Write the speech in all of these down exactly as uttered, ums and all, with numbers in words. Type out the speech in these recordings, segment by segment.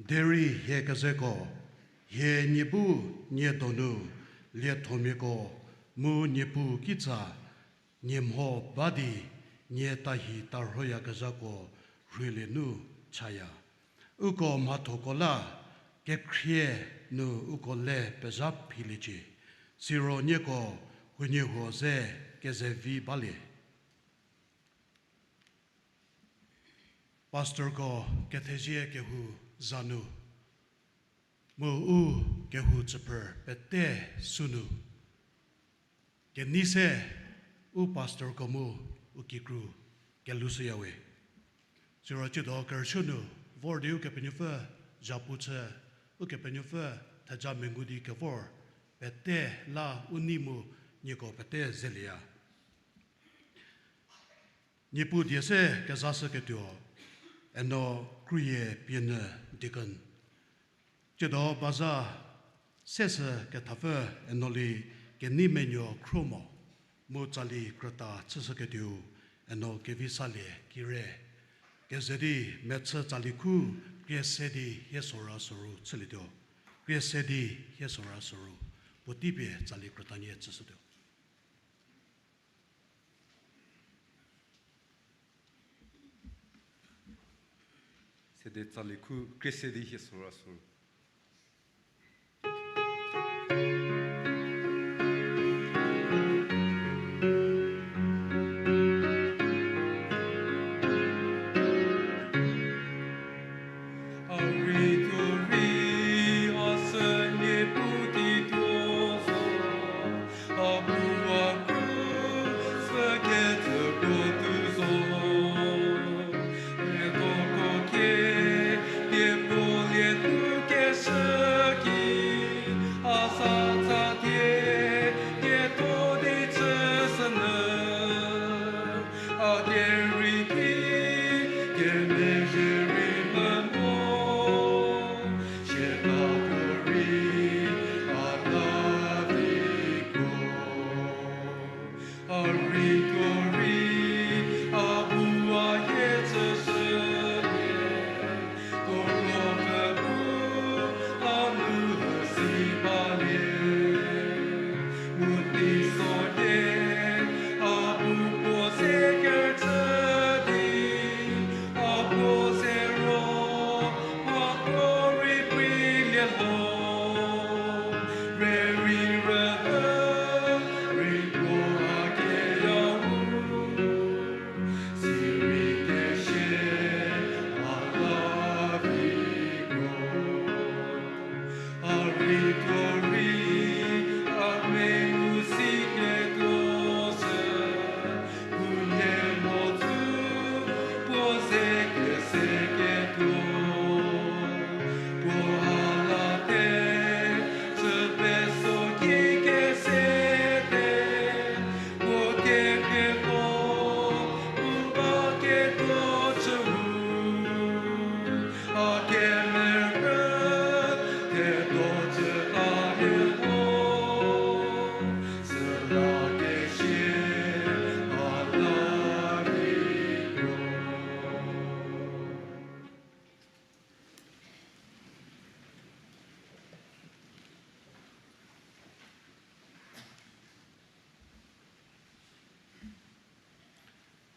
Derei hie kezeko, hie nie bu nie donu liethomiako mu Niepuu kitsa nie mho ba di nie tahi tarhoyakezhako rhulie nu chaya. Uko mhathoko la kekhrie nu uko le pezha philiecie, siro nieko huoniehuo ze kezevi balie. Pastorko kethezie kehou za nu, mu u kehou tsüphrü pete sünu, kenei se u pastorko mu u kikru kelushüyawe. Siro tsiedo kerüsuo nu vor di Ukepenuopfü zhapu chü, Ukepenuopfü theja mengu di kevor pete la u nei mu nieko pete zelieya. Niepuu die se kezashüketuo, Eno Kruye Pienyü deacon. Tsiedo baza seshü kethapfü Enoli kenei menuo khro mo, mu tsali krüta chüshüketuou Eno Kevisalie Kire. Keze di mechü tsali khu krie se di hie sora soru chülietuo. Krie se di hie sora soru. Puotei pie tsali krütanie chüshütuo. Sede tsali khu krie se di hie sora soru.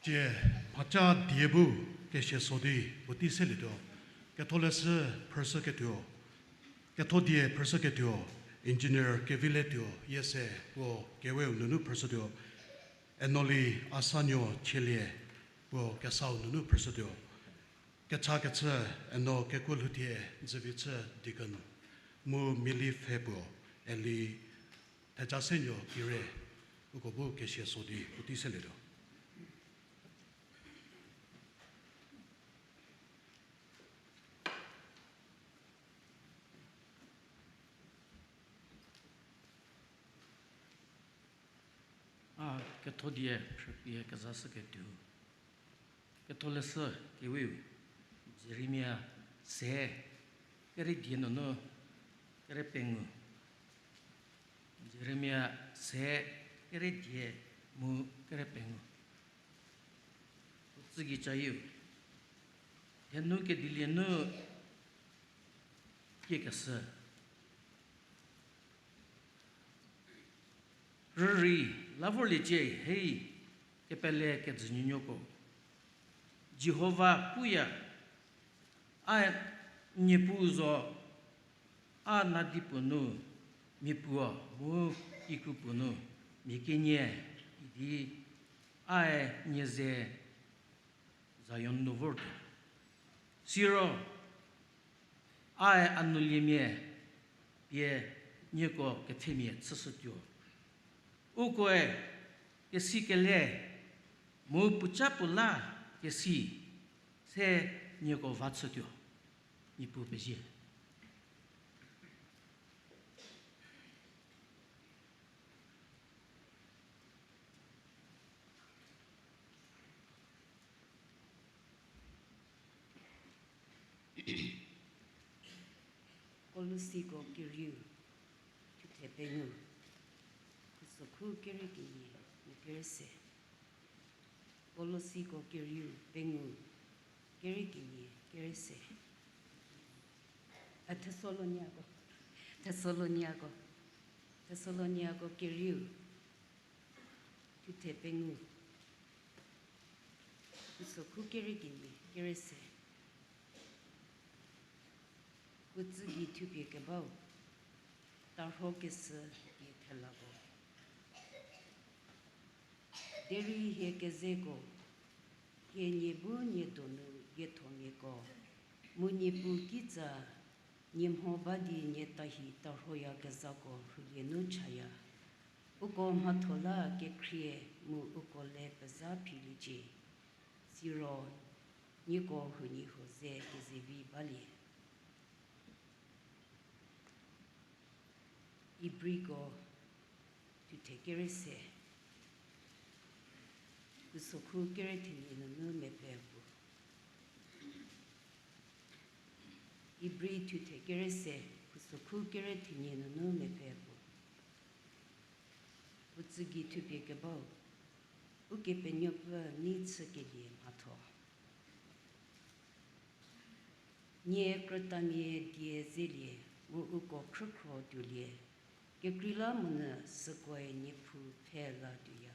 Tie, mhaca die bu kesia so di puotei selietuo. Ketholeshü phrüshüketuo, kethodie phrüshüketuo, Engineer Keviletuo Yiese puo keweu nunu phrüshütuo, Enoli Asanuo Chielie puo kesau nunu phrüshütuo. Kechakechü, Eno Kekuolhouthie Dzüvichü deacon, mu Mili Pfhe puo, Eli Thejasenuo Kire, uko bu kesia so di puotei selietuo. A kethodie phrüpie kezashüketuo, ketholeshü kewiu, Jeremia se, kere die nunu kere pengou. Jeremia se, kere die mu kere pengou. Puo tsügei cayieu. Hienu kedilie nu Tiekeshü. Rürei, la vorliecie hei, kepele kejü nuonuoko. Jihova puya, a Niepuu zo, a nadi puo nu mia puo mu kikru puo nu mia kenie idi, ae nie ze Zion nu vortuo. Siro, ae a nuliemia pie nieko kethemia chüshütuo. Ukoe kesi kele mu puoca puo la kesi se nieko va chütuo. Niepuu pezie. Kolosiko kerieu, thuthe pengou, khusokhu kere kenie mu kere se. Kolosiko kerieu pengou, kere kenie, kere se. A Thesaloniako, Thesaloniako, Thesaloniako kerieu, thuthe pengou, khusokhu kere kenie, kere se. Puo tsü gei thupie kebau, tarhokeshü pie thelako. Derei hie kezeko, hie nie bu nie donu yiethomiako, mu Niepuu kitsa nie mho ba di nie tahi tarhoyakezhako rhulie nu chaya. Uko mhatho la kekhrie mu uko le pezha philiecie. Siro nieko huoniehuo ze kezevi balie. Ibriko thuthe kere se, khusokhu kere thenie nunu mepfü puo. Ibri thuthe kere se, khusokhu kere thenie nunu mepfü puo. Puo tsü gei thupie kebau, Ukepenuopfü nei chükelie mhatho. Nie krütamia die zelie mu uko khrükhro tuolie, kekreilamonyü sükoe niephu pfhe la tuoya.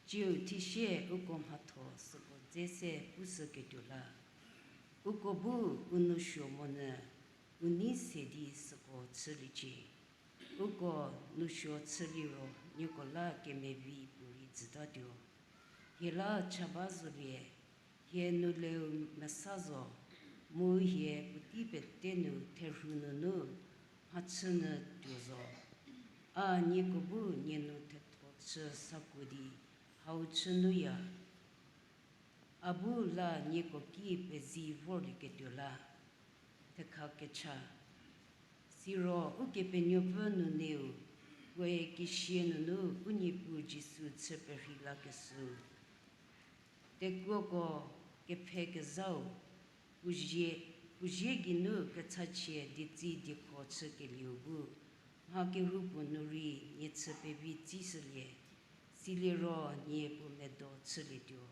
Tsiu thisie uko mhatho süko dze se pushüketuo la, uko bu u nou suo monyü u nei se di süko chüliecie. Uko nou suo chüliro nieko la kemevi puorei jütatuo. Hie la cha ba zolie, hie nou leu mesa zo, mu hie puotei pete nu therhu nunu mhachünyü tuo zo. A nieko bu nie nu thetho chü sakuo di hau chü nuya. A bu la nieko ki pezie vorlieketuo la, thekha kecha. Siro Ukepenuopfü nuneu, puoe kesia nunu u Niepuu Jisu chü perhei lakeshüu. Tekuoko kepfhekezhau, puo zie, puo zie geinu kechachie ditsi diekho chükelieu bu, mha kehoupuo nu rei nie chü pevi tsishülie, siliro nie puo medo chülietuo.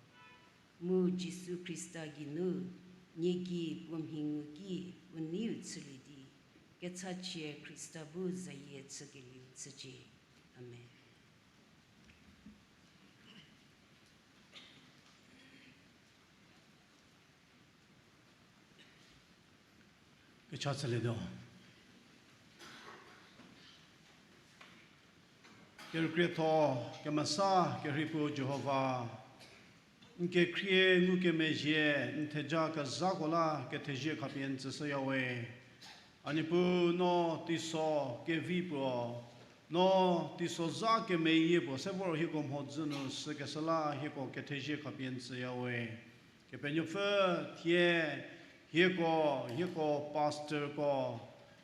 Mu Jisu Khrista geinu, nie gei puo mhi ngu ki puo neiu chülie di, kechachie Khrista bu zayie chükelieu chücie. Amen. Kecha chülietuo. Kerükrietho kemesa kerhei puo Jihova, n kekhrie ngukemezhie n theja kezhako la kethezie khapie n tsüshüyawe. A Niepuu, no teiso kevi puo, no teisozha kemeyie puo se vor hieko mhodzü nu sükeshü la hieko kethezie khapie n tsüyawe. Kepenuopfü, thie hieko, hieko pastorko,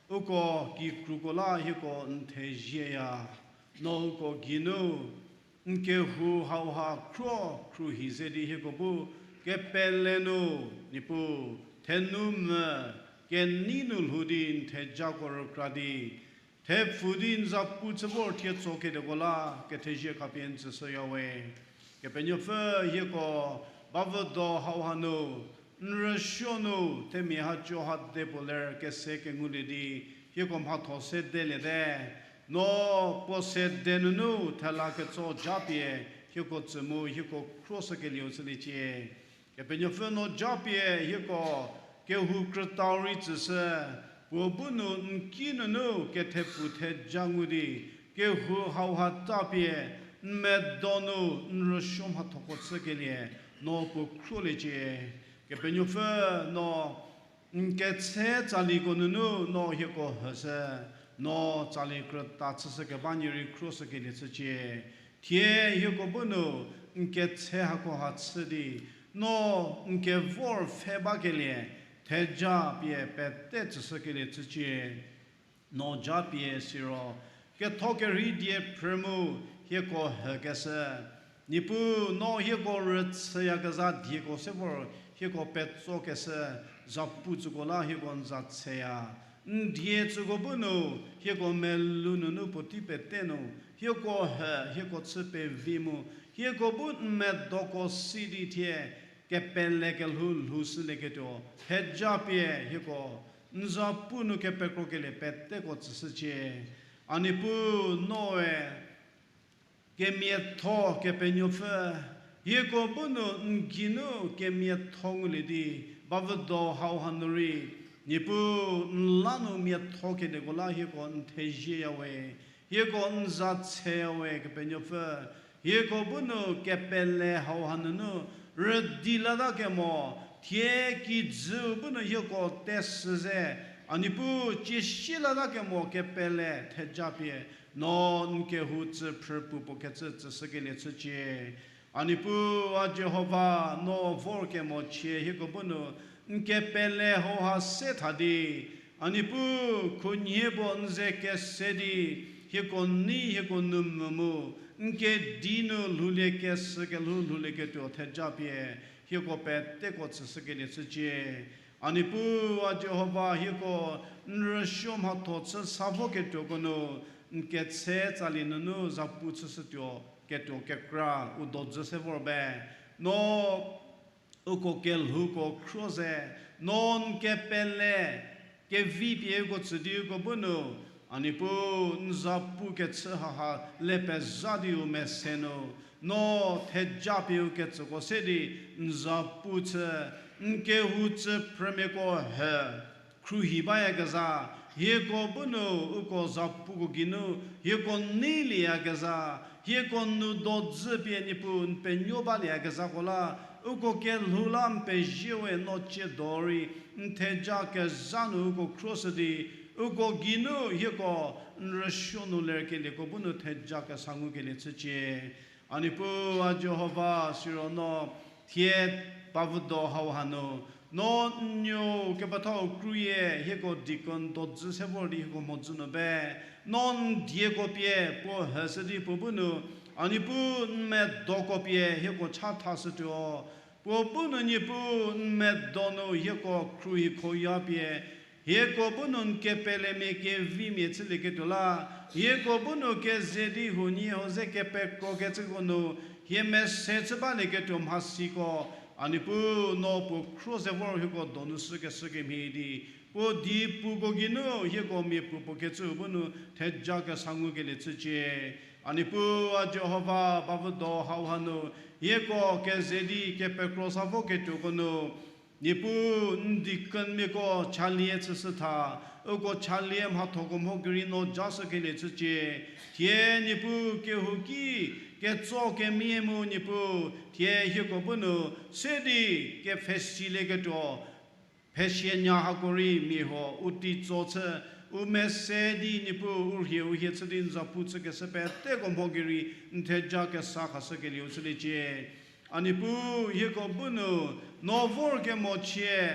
uko kikruko la hieko n thezieya. No uko geinu n kehou hauha khro khruohi ze di hieko bu kepele nu, Niepuu, thenou mvü kenei nu lhou di n thejako rükra di thepfu di n zapu chü vor thie tso kediko la kethezie khapie n tsüshüyawe. Kepenuopfü, hieko bavüdo hauha nu n rüsuo nu themia haco ha de puo ler kese kengulie di, hieko mhatho sedeliete. No puo sede nunu thela ketso japie hieko tsü mu hieko khruoshükelieu chüliecie. Kepenuopfü no japie hieko kehou krütau rei tsüshü, puo bu nu n ki nunu kethepu theja ngu di, kehou hauha tapie n medo nu n rüsuo mhathoko chükelie no puo khruoliecie. Kepenuopfü no n ketse tsaliko nunu no hieko hüshü, no tsali krüta chüshü keba nie rei khruoshükelie chücie. Thie hieko bu nu n ketse hakoha chü di, no n kevor pfhe bakelie theja pie pete tsüshükelie chücie. No japie siro ketho kerhei die phrü mu hieko hükeshü. Niepuu, no hieko rüchüyakezha dieko se vor hieko petsokeshü, zapu tsüko la hieko n za tsheya. N die tsüko bu nu hieko melou nunu puotei pete nu hieko hü, hieko chü pevi mu, hieko bu n medoko si di thie kepele kelhou lhoushülieketuo theja pie hieko n zapu nu kepekrokelie peteko tsüshücie. A Niepuu, noe kemiatho Kepenuopfü, hieko bu nu n geinu kemiatho ngulie di, bavüdo hau hanu rei, Niepuu, n la nu miatho kelieko la hieko n thezieya we, hieko n za tsheya we Kepenuopfü. Hieko bu nu kepele hau hanunu rüdi lata kemo, thie kijüu bu nu hieko tesü ze, a Niepuu, ciesie lata kemo kepele theja pie, no n kehou tsü phrü pu puo kecü tsüshükelie chücie. A Niepuu, a Jihova, no vor kemo chie hieko bu nu n kepele hauha se tha di, a Niepuu, khunhie puo n ze kese di, hieko nei hieko nu mvü mu, n kedi nu lhoulie kesü kelhou lhoulieketuo theja pie, hieko peteko tsüshükelie chücie. A Niepuu, a Jihova, hieko n rüsuo mhatho chü sa voketuoko nu, n ketse tsali nunu zapu chüshütuo ketuo kekra u dodzü se vor be. No uko kelhouko khro ze, no n kepele kevi pie uko tsü di uko bu nu, a Niepuu, n zapu kechü haha le pezha di u mese nu, no theja pie u ketsüko se di n zapu chü, n kehou tsü phrümiako hü khruohi bayakezha, hieko bu nu uko zapuko geinu hieko neilieyakezha, hieko nu dodzü pie Niepuu n penuo balieyakezhako la, uko kelhou la n pezie we no ciedo rei, n theja kezha nu uko khruoshü di, uko geinu hieko n rüsuo nu lerkelieko bu nu theja kesa ngukelie chücie. A Niepuu, a Jihova, siro no thie bavüdo hau hanu, no n nuo kepethau kruyie hieko deacon dodzü se vor di hieko mhodzü nu be, no n dieko pie puo hüshü di puo bu nu, a Niepuu, n medoko pie hieko chathashütuo. Puo bu nu Niepuu, n medo nu hieko khruohi khoya pie, hieko bu nu n kepelemia kevimia chülieketuo la, hieko bu nu keze di huoniehuo ze kepekrokecüko nu, hie mese chü balieketuo mhasiko, a Niepuu, no puo khro ze vor hieko donu shükeshü kemhie di, puo di puko geinu hieko mia puo puo kecüu bu nu theja kesa ngukelie chücie. A Niepuu, a Jihova, bavüdo hau hanu, hieko keze di kepekro sa voketuoko nu, Niepuu, n deaconmiako chalie chüshü tha, uko chalie mhathoko mho kerei no jashükelie chücie. Thie Niepuu, kehouki ketso kemie mu Niepuu, thie hieko bu nu se di kepfhesilieketuo phesianya hako rei mia huo u teitso chü, u mese di Niepuu, u rhie u hie chü di n zapu chükeshü peteko mho kerei n theja kesa khashükelieu chüliecie. A Niepuu, hieko bu nu no vor kemo chie,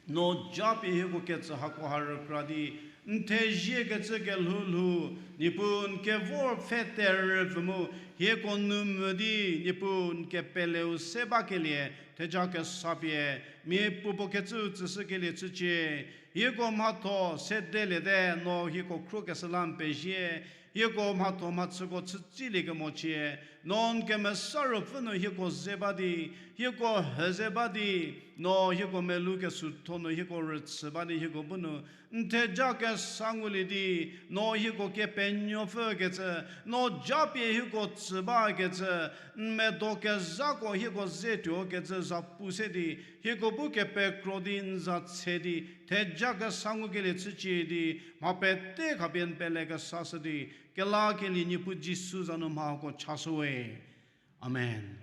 no japie hieko ketsü hakoha rükra di, n theziekecü kelhou lhou, Niepuu, n kevor pfhe terüpfü mu, hieko nu mvü di, Niepuu, n kepeleu se bakelie theja kesa pie, mia puopuo kecüu tsüshükelie chücie, hieko mhatho sedeliete, no hieko khruohi kesa la n pezie, hieko mhatho mhachüko chütsilie kemochie, no n kemesa ruopfü nu hieko ze ba di, hieko hü ze ba di, no hieko melou kesuotho nu hieko rüchü ba di hieko bu nu, n theja kesa ngulie di, no hieko kepenuopfü kecü, no japie hieko tsü ba kecü, n medo kezhako hieko ze tuo kecü za pu se di, hieko bu kepekro di n za tshe di, theja kesa ngukelie chücie di, mha pete khapie n pele kesa shü di, kelakelie Niepuu Jisu za nu mhako chashüwe. Amen.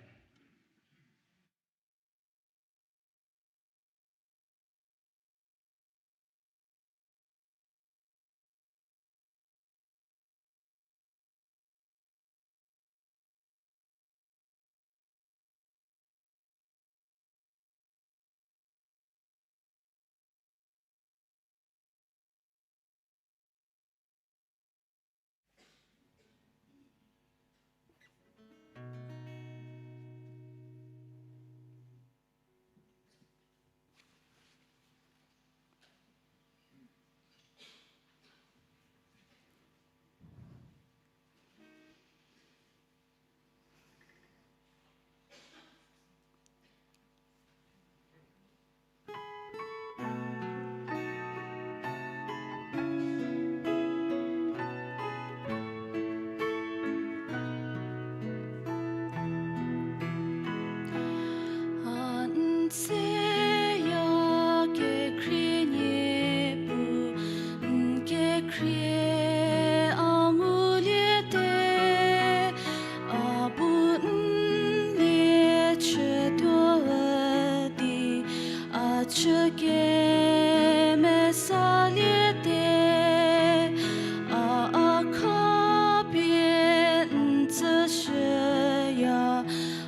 A n tseya kekhrie Niepuu, n kekhrie a nguliete, a bu n lie chütuo di, a chü kemesaliete, a a khapie n tsüshüya,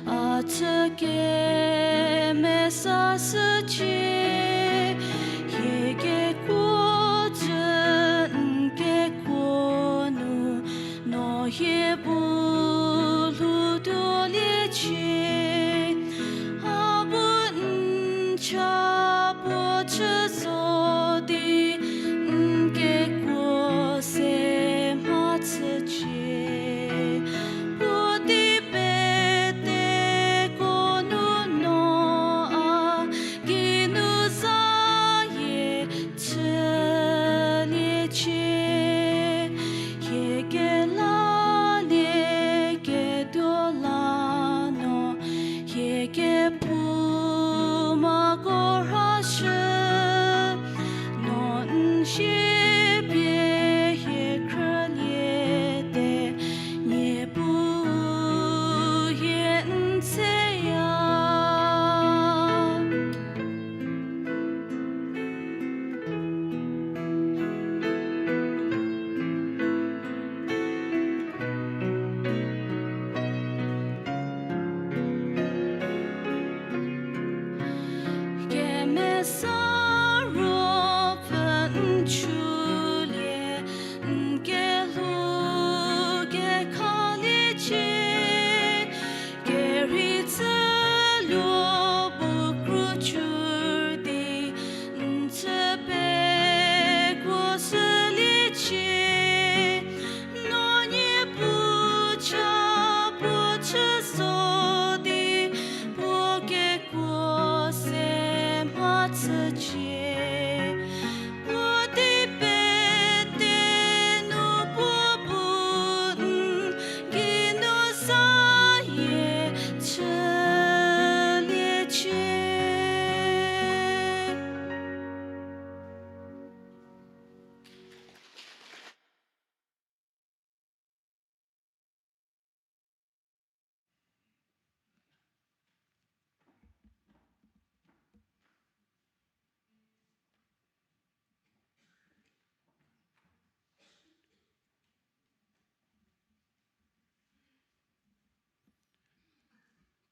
a chü kemesashücie, hie kekuo jü n kekuo nu, no hie bu lhoutuoliecie, a bu n cha puo chü zo di, n kekuo se mhachücie. Puotei peteko nu no a geinu zayie chüliecie, hie kelalie ketuo la no, hie kephoumako rhashü, no n sie pie hie khrüliete, Niepuu hie n tseya. Kemesa Ruopfü n chülie, n kelhou kekhaliecie, kerhei tsüluo bu kru chü di, n chü pekuo shüliecie, no Niepuu cha puo chü zo di, puo kekuo se mhachücie. Puotei pete nu puo bu n geinu zayie chüliecie.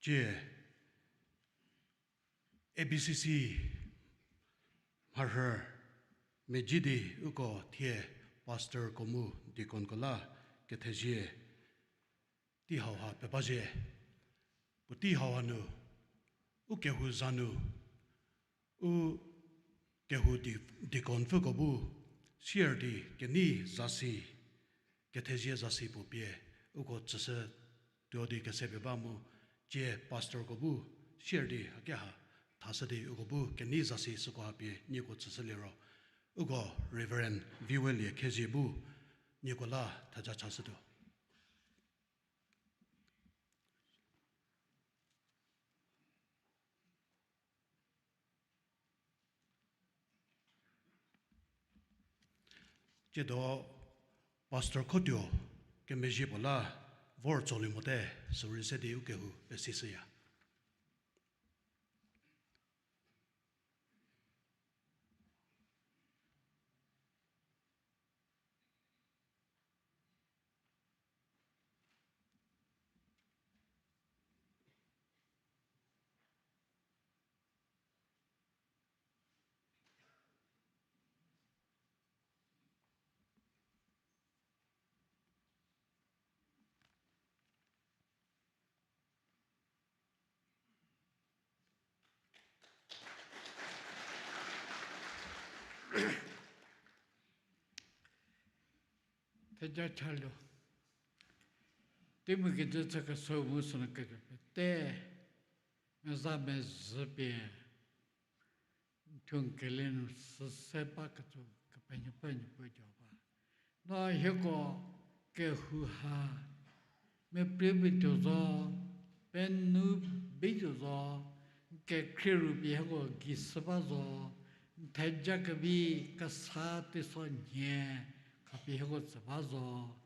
Cie, A B C C mharhü mezhie di uko thie pastorko mu deaconko la kethezie tei hauha pebazhie. Puotei hauha nu U kehou za nu, u kehou di-, deaconpfüko bu, sier di kenei zasi, kethezie zasi puo pie, uko tsüshü tuo di kesepie ba mu, cie pastorko bu, sier di haki ha, thashü di uko bu kenei zasi süko ha pie nieko tsüshü liro, uko Reverend Viwelie Khezie bu, nieko la theja chashütuo. Tsiedo Pastor Khotuo kemezhie puo la vor tsolie mote, sürei se di u kehou pesishüya. Theja chalu. Teimu kejü chü keso mu sünu ketuo pete, meza mezhü pie, n thuo n kele nu süse bakecü Kepenuopfü Niepuu Jihova. No hieko kehou ha, mepre bituo zo, penu bituo zo, n kekhrie ru pie hieko gei sü ba zo, n theja kevi kesa teiso nhie khapie hieko tsü ba zo.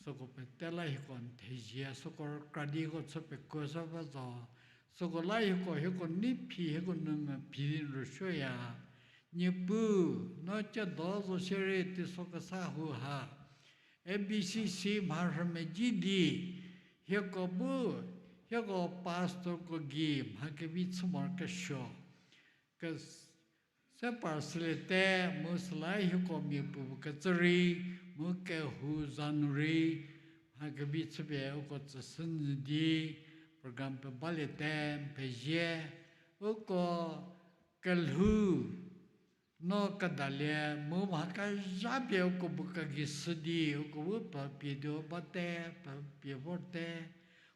Süko pete la hieko n thezie, süko rükra di hieko chü pekuo sü ba zo. Süko la hieko, hieko nei phi, hieko nu mephi di n rüsuoya. Niepuu, no tsiedo zo shierei teiso kesa hau ha, A B C C mharhümia di, hieko bu, hieko pastorko gei mha kevi chü morokesuo. Ke- se par süliete, mu süla hieko mia puopuo kecü rei, mu kehou za nu rei, mha kevi chüpie uko tsüshü nyü di, program pebaliete, n pezie, uko kelhou, no kedalie, mu mha kezha pie uko bu kegei shü di, uko bu pepie tuo bate, pepie vorte,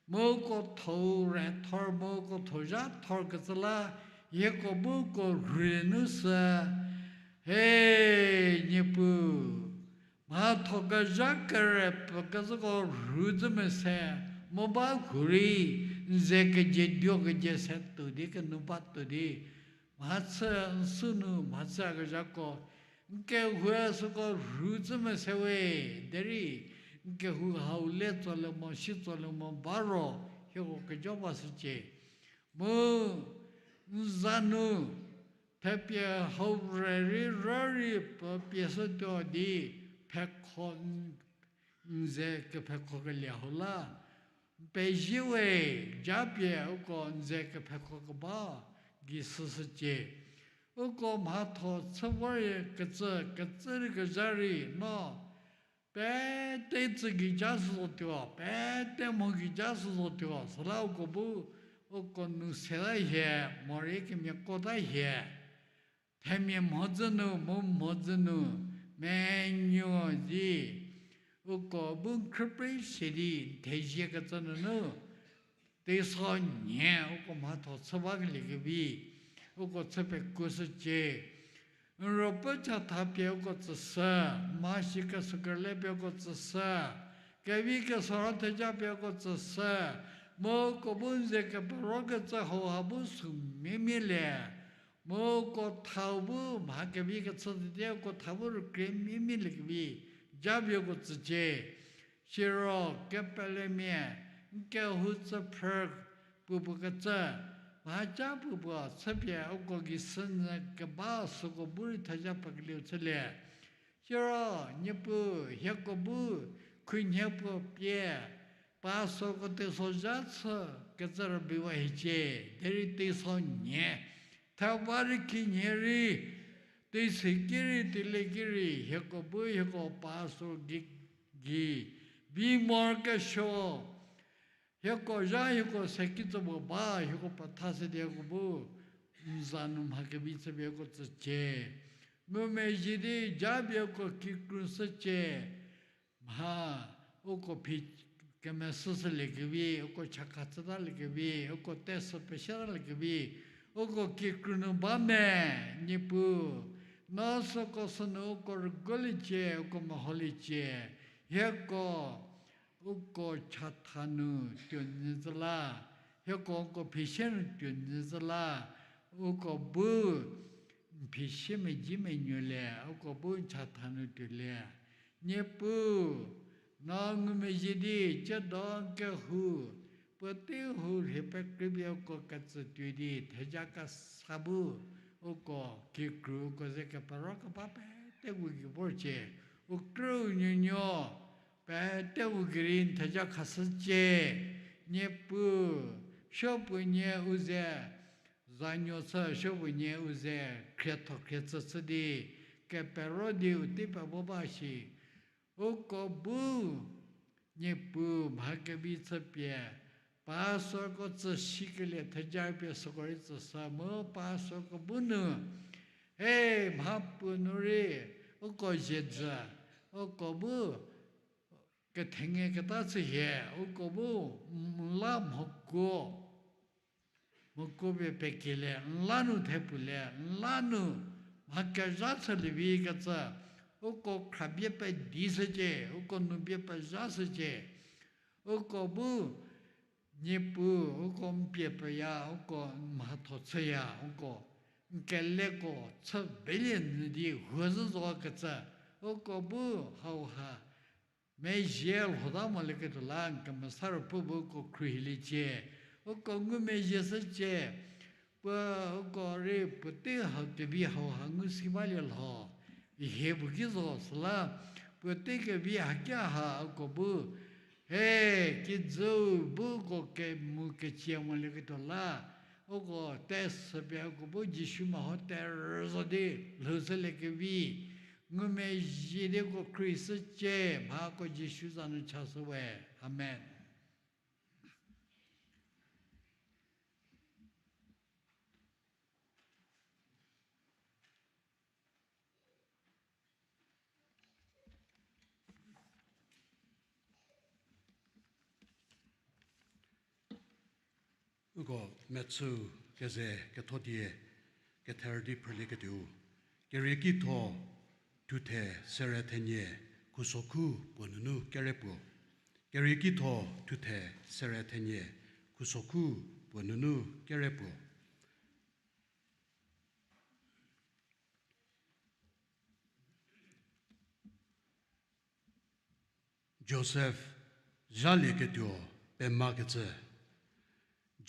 mu uko thou re thor, mu uko thou zha thor kecü la, hieko bu uko rhie nu sü, he, Niepuu, mhatho kezha kere pekecüko rhu zhü mese, mu ba hurei, n ze kezie duo kezie se tuo di kenu ba tuo di, mhachü n sünu mhachü kezhako, n kehoue süko rhu zhü mese we, derei n kehou hau le tsolie mo, si tsolie mo ba ro, hieko kejo ba shücie. Mu n za nu, thepie hau re rei rürei pepie shütuo di, phekho n, n ze kephekho kelie hau la, n pezie we, japie uko n ze kephekho keba gei shüshücie. Uko mhatho chü vor kecü, kecü rei kezha rei no, pete tsü gei ja shü zotuo, pete mho gei ja shü zotuo, süla uko bu, uko nu seta hie, morei kemiako ta hie. Themia mhodzü nu, mu mhodzü nu, menuo di, uko bu n khrüprei se di, n thezie kecü nunu, teiso nhie uko mhatho chü bakelie kevi, uko chü pekuoshücie. N ruopfü chatha pie uko tsüshü, mhasi kesükerle pie uko tsüshü, kevi kesoro theja pie uko tsüshü, mu uko bu n ze kepero kecü hau ha bu sü mimielie, mu uko thau bu mha kevi kechü tete uko thau bu rükrie mimielie kevi, japie uko tsücie. Siro kepelemia, n kehou tsüphrü puopuo kecü, mhaca puopuo chüpie uko gei shünyü keba süko bu rei theja pekelieu chülie. Siro Niepuu hieko bu khunhie puo pie, pastorko teiso zha chü kecü rübeiwa hiecie, derei teiso nhie, theba rei khinhie rei, teiseki rei, teileki rei, hieko bu hieko pastor gei, gei, vi morokesuo, Hieko zha hieko se kitsopuo ba, hieko petha se di hieko bu n za nu mha kevi chüpie uko tsücie. Ngumezhie di japie uko kikru shücie. Mha, uko phi kemesüshüliekevi, uko chakha chütaliekevi, uko tesü pesiataliekevi, uko kikru nu ba me, Niepuu. No süko sünu uko rüguoliecie, uko meholiecie. Hieko uko chatha nu tuonyü zü la, hieko uko phisie nu tuonyü zü la, uko bu n phisie medzi menuolie, uko bu n chatha nu tuolie. Niepuu, no ngumezhie di tsiedo kehou, puotei hu rhie pekreipie uko ketsü tuo di theja kesa bu, uko kikru uko ze kepero keba peteko ki vorcie, u krüu nuonuo, peteko gei rei n theja khashücie. Niepuu, supuonie u ze zanuo chü, supuonie u ze khrietho khrietsü chü di, kepero di u tei pevo ba shi. Uko bu, Niepuu mha kevi chüpie, pastorko tsü sikelie theja pie süko rei tsüshü mu pastorko bu nu, e, mhapuo nu rei, uko zhie jü, uko bu, kethenge keta chü hie, uko bu n la mhokuo, mhokuo pie pekelie, n la nu thepfulie, n la nu mha kezha chülievi kecü, uko khrabie pedi shücie, uko nubie pezha shücie, uko bu Niepuu, uko n pie peya, uko n mhatho chüya, uko n keleko chü belie nyü di huo zhü zo kecü, uko bu hauha mezhie lhota molieketuo la n kemesa ruopfü bu uko khruohiliecie, uko ngumezhie shücie, puo uko rei puotei hau kevi hauha ngu si balie lho, hie puo ki zo süla, puotei kevi hakia ha uko bu, he, kijüu bu uko kemu kecie molieketuo la, uko tesü pie uko bu Jisu meho terüzo di lhoushüliekevi, ngumezhie di uko khruohishücie, mhako Jisu za nu chashü we. Amen. Uko mechüu keze ketho die kether di phrülieketuou, Keriekitho thuthe sere thenie khusokhu puo nunu kere puo. Keriekitho thuthe sere thenie khusokhu puo nunu kere puo. Josef zhalieketuo pemakecü.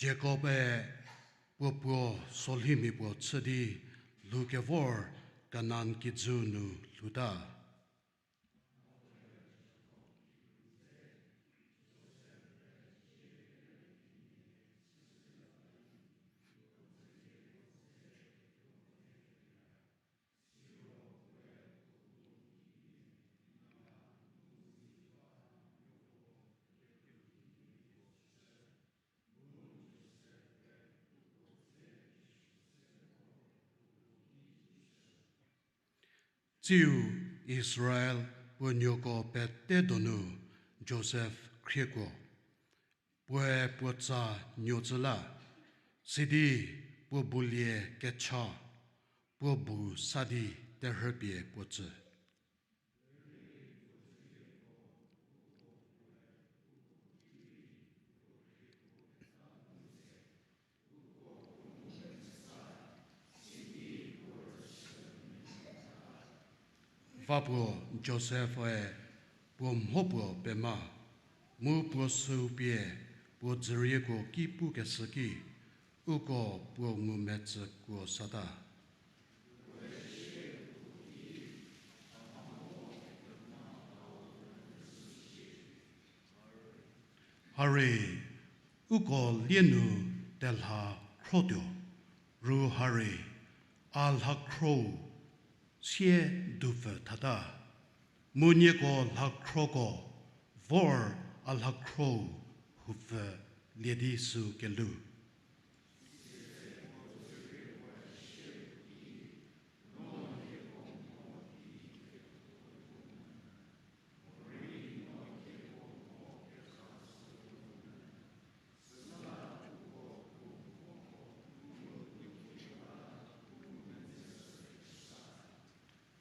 Jakob-e puo puo solhimia puo chü di lhoukevor Kanan kijü nu lhouta. Tsiu Israel puo nuoko pete donu Josef khriekuo, puoe puo tsa nuotsü la, sidi puo bulie kecha, puo bu sa di terhüpie puo tsü. Va puo Josef-e puo mho puo pema, mu puo süu pie puo dzürieko ki pukeshü ki, uko puo ngumetsükuo sata. Hari, uko lie nu telha khrotuo, ru hari, a lhakhrou sie dupfü thata, mu nieko lhakhroko vor a lhakhrou pfü lie di sü kelu.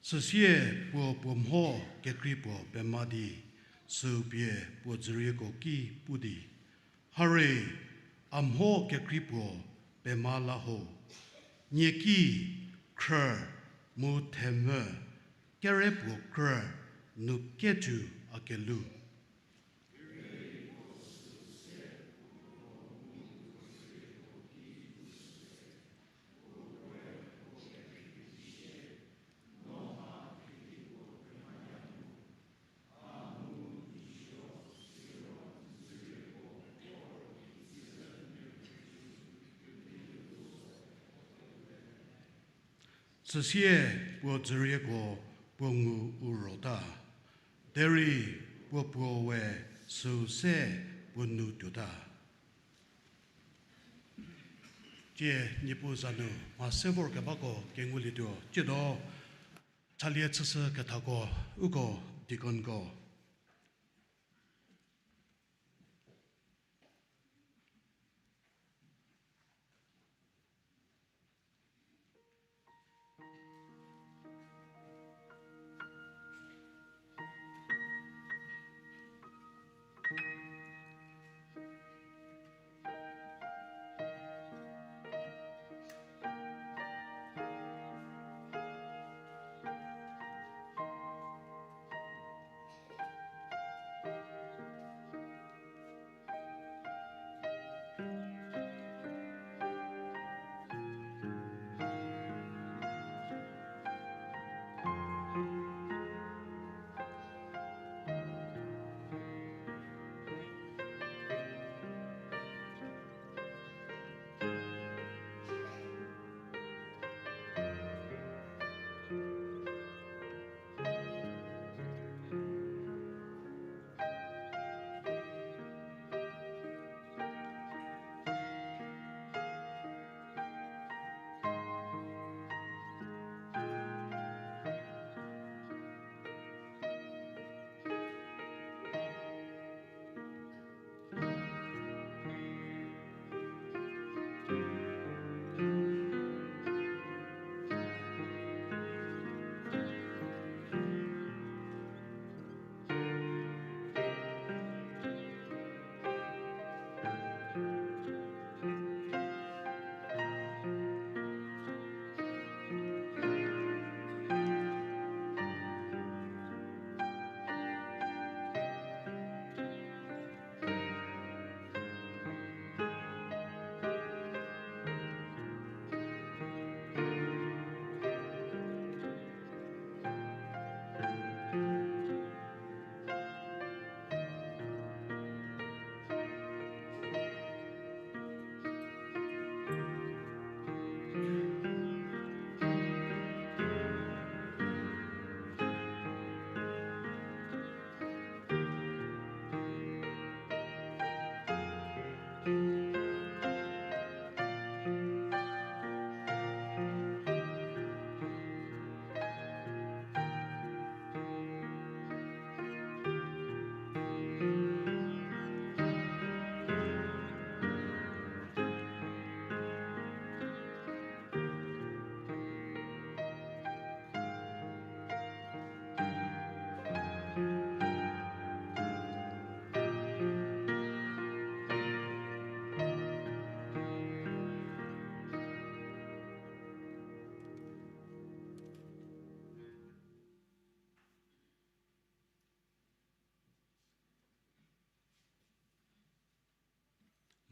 Süsie puo puo mho kekrei puo pema di, sü pie puo dzürieko ki pu di, Hare, a mho kekrei puo pema la ho. Nieki, khrü, mu themvü, kere puo krü, nu kecü a kelu. Süsie puo dzürieko puo ngu u rota, derei puo puo we süu se puo nu tuota. Tie Niepuu za nu mha se vorkebako kengulietuo, tsiedo chalie chüshü kethako, uko deaconko.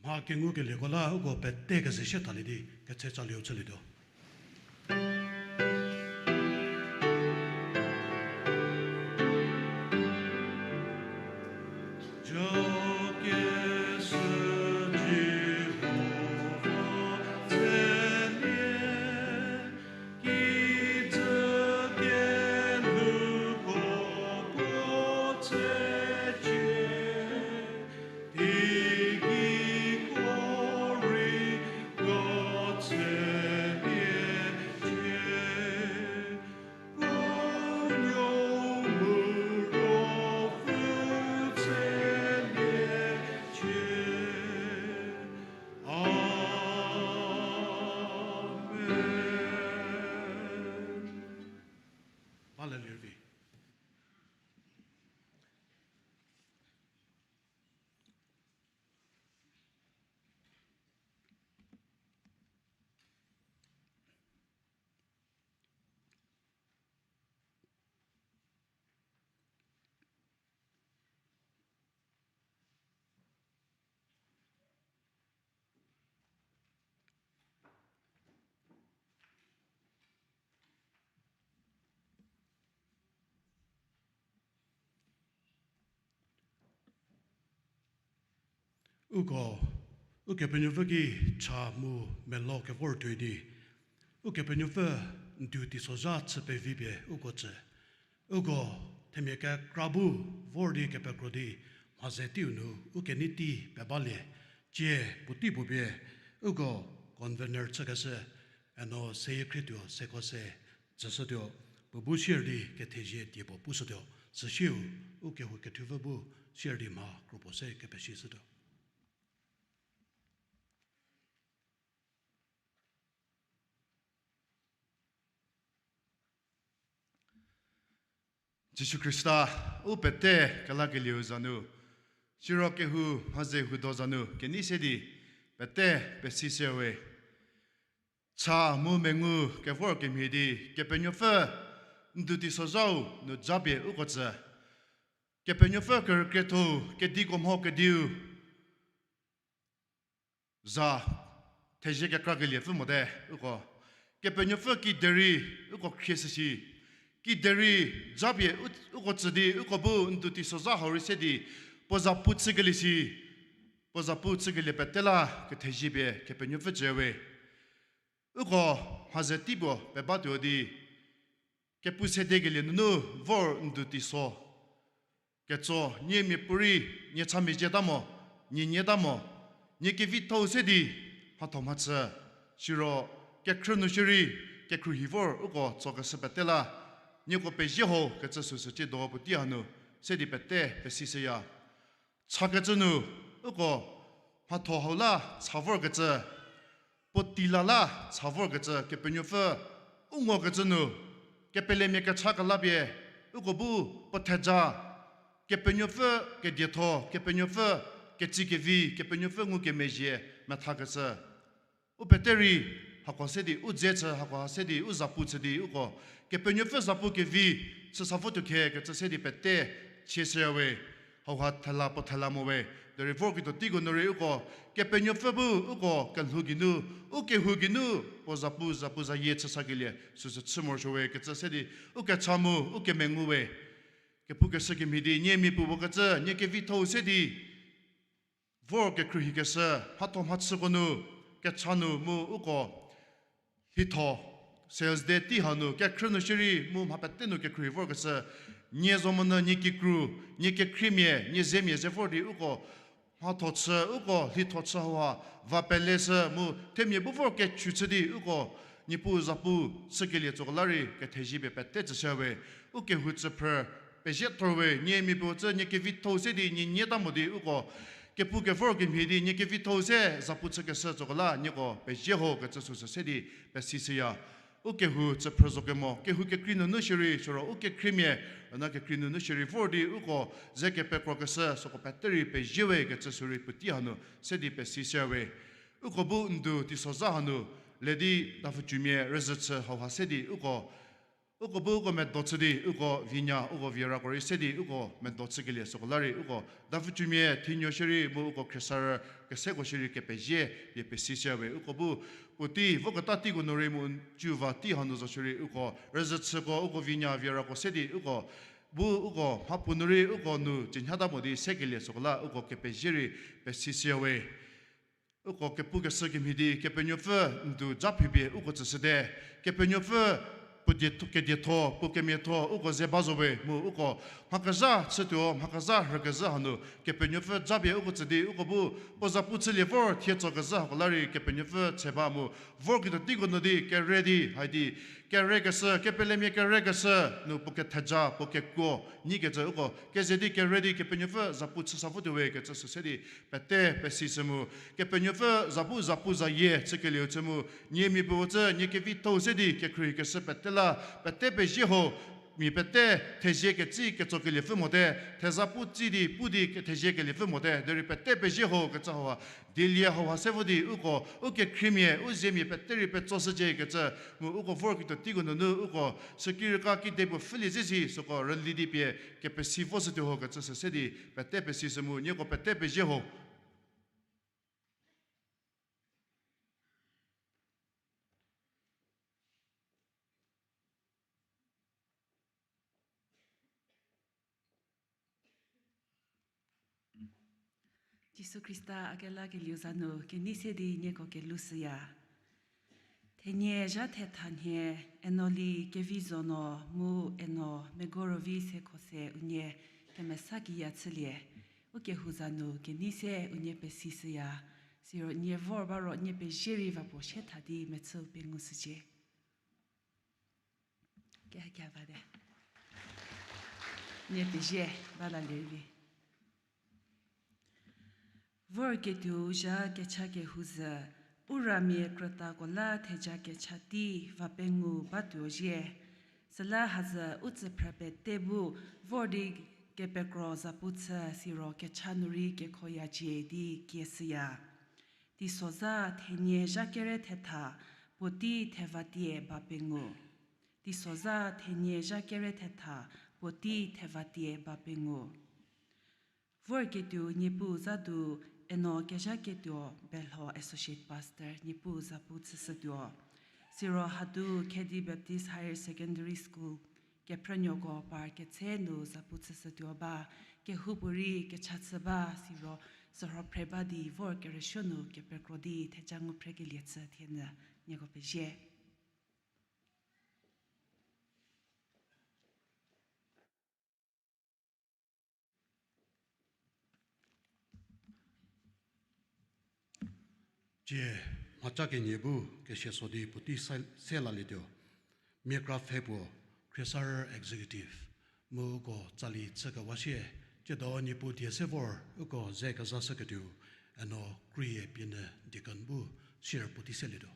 Mha kengukelieko la uko pete kezeshie thalie di ketse tsalieu chülietuo. Uko, Ukepenuopfü ki cha mu melo kevor tuoi di, Ukepenuopfü ndu teisozha chü pevi pie uko tsü. Uko themia kekra bu vor di kepekro di mha ze teiu nu ukenei tei pebalie, tie puotei puo pie uko convener chükeshü, eno seyie khrietuo, seko se tsüshütuo, puo bu sier di kethezie die puo pushütuo, süsieu ukehou kethuopfü bu sier di mha kropuo se kepesishütuo. Jisu Khrista, u pete kelakelieu za nu, siro kehou mha ze hudo za nu kenei se di pete pesishüwe. Cha mu mengu kevor kemhie di Kepenuopfü ndu teisozhau nu japie uko tsü. Kepenuopfü kerükrietho-u kediko mho kediu za thezie kekrakeliepfü mote uko. Kepenuopfü kiderei uko khrie shüshi. Kiderei japie u-, uko tsü di uko bu ndu teisozha hau rei se di puo zapu chükelie shi. Puo zapu chükelie pete la kethezie pie Kepenuopfü tsüwe. Uko mha ze tei puo pebatuo di kepu sedekelie nunu vor ndu teiso ketso, nie miapuorei nie cha mezhieta mo, nie nyieta mo, nie kevitho-u se di mhatho mhachü, siro kekhrü nu shierei kekhruohi vor uko tsokeshü pete la nieko pezie ho kecü süsü tsiedo puotei hanu se di pete pesishüya. Chakecü nu uko mhatho hau la cha vorkecü, puotei la la cha vorkecü Kepenuopfü u ngokecü nu, kepelemia kecha kelapie uko bu puo theja, Kepenuopfü kedietho, Kepenuopfü ketsikevi, Kepenuopfü ngukemezhie methakecü. U pete rei hako se di u dze chü, hako ha se di u zapu chü di uko Kepenuopfü zapu kevi chü sa votuo khe kecü se di pete chie shüyawe. Hauha thela puo thela mo we. Derei vorketuo teiko nu rei uko Kepenuopfü bu uko kelhou geinu, u kehou geinu puo zapu, zapu zayie chü sakelie süsü chü morosuowe kecü se di u kecha mu u kemengu we. Kepukeshü kemhie di nie mia puo puo kecü nie kevitho-u se di vor kekhruohikeshü, mhatho mhachüko nu, kecha nu mu uko lhitho, sales day tei hanu kekhrü nu shierei mu mha pete nu kekhruohi vorkeshü, nie zomonyü nie kikru, nie kekhriemia, nie zemia ze vor di uko mhatho chü, uko lhitho chü hauha va peleshü mu themia bu vor kechu chü di uko Niepuu zapu chükelie tsoko la rei kethezie pie pete tsüshüwe. U kehou tsüphrü pezie thorwe, nie mia puo cü nie kevitho-u se di nie nyieta mo di uko kepu kevor kemhie di nie kevitho-u se zapu chükeshü tsoko la nieko pezie ho kecü süsü se di pesishüya. U kehou tsüphrü zo kemo, kehou kekrei nunu shierei, siro u kekhriemia, rüna kekrei nunu shierei vor di uko ze kepekrokeshü süko pete rei peziewe kecü sürei puotei hanu se di pesishüwe. Uko bu ndu teisozha hanu le di Dapfücumia rüzhü chü hauha se di uko, uko bu uko medo chü di uko vinya, uko vierako rei se di uko medo chükelie süko la rei uko Dapfücumia thinuo shierei mu uko khriesarü keseko shierei kepezie pie pesishüwe. Uko bu puotei voketa teiko nu rei mu n- cuva tei hanu zo shierei uko rüzhü chüko, uko vinya vierako se di uko bu uko mhapuo nu rei uko nu cünhata mo di sekelie süko la uko kepezie rei pesishüwe. Uko kepukeshü kemhie di Kepenuopfü ndu ja phipie uko tsüshüte. Kepenuopfü puo die- kedietho, puo kemiatho uko ze ba zo we mu uko mhakezha chütuo, mhakezha rhükezhü hanu Kepenuopfü japie uko tsü di uko bu puo zapu chülie vor thie tsokezhü hako la rei Kepenuopfü che ba mu vorketuo teiko nu di kere di hai di kerekeshü, kepelemia kerekeshü nu puo ketheja, puo kekuo nyikecü uko keze di kere di Kepenuopfü zapu chü sa votuowe kecü süse di pete pesishü mu, Kepenuopfü zapu zapu zayie chükelieu chü mu, nie mia puo cü nie kevitho-u se di kekhruohikeshü pete la pete pezie ho. Mia pete thezie ketsi ketsokeliepfü mote, theza pu tsi di pu di ke- theziekeliepfü mote, derei pete pezie ho kecü hauha dielie hauha se vo di uko u kekhriemia u zemia pete rei petsoshücie kecü mu uko vorketuo teiko nunu uko süki rüka kidepuo pfhülie zhü si süko rüli di pie kepesi voshütuo ho kecü süse di pete pesishü mu, nieko pete pezie ho. Jisu Khrista a kelakelieu za nu kenei se di nieko kelou shüya. Thenie zha thetha nhie, eno li kevi zo no mu eno megoro vi se kho se unie kemesa kiya chülie. Ukehou za nu kenei se unie pesi shüya. Siro nie vor ba ro nie pezie rei va puo sie tha di mechü pie ngu shücie. Kehakia ba de. Nie pezie ba la lerei vi. Vorketuou zha kecha kehou zhü, u ramia krütako la theja kecha tei va pengou batuo zhie. Süla hazhü u tsüphrü pete bu vor di kepekro zapu chü siro kecha nu rei kekhoyacie di kieshüya. Teisozha thenie zha kere thetha, puotei thevatie ba pengou. Teisozha thenie zha kere thetha, puotei thevatie ba pengou. Vorketuou Niepuu zha du eno kezhaketuo Belho Associate Pastor Niepuu zapu chüshütuo. Siro hadu Khedi Baptist Higher Secondary School kephrünuoko par ketse nu zapu chüshütuo ba, kehoupuorei kecha chü ba, siro sürho phre ba di vor kerüsuo nu kepekro di theja ngu phrekelie chü thie nyü nieko pezie. Tsie, mhaca kenie bu kesia so di puotei se, se lalietuo. Miakra pfhe puo, Khriesarü Executive, mu uko tsali chükewa sie, tsiedo Niepuu die se vor uko ze kezashüketuo, eno Krie Pienyü deacon bu sier puotei selietuo.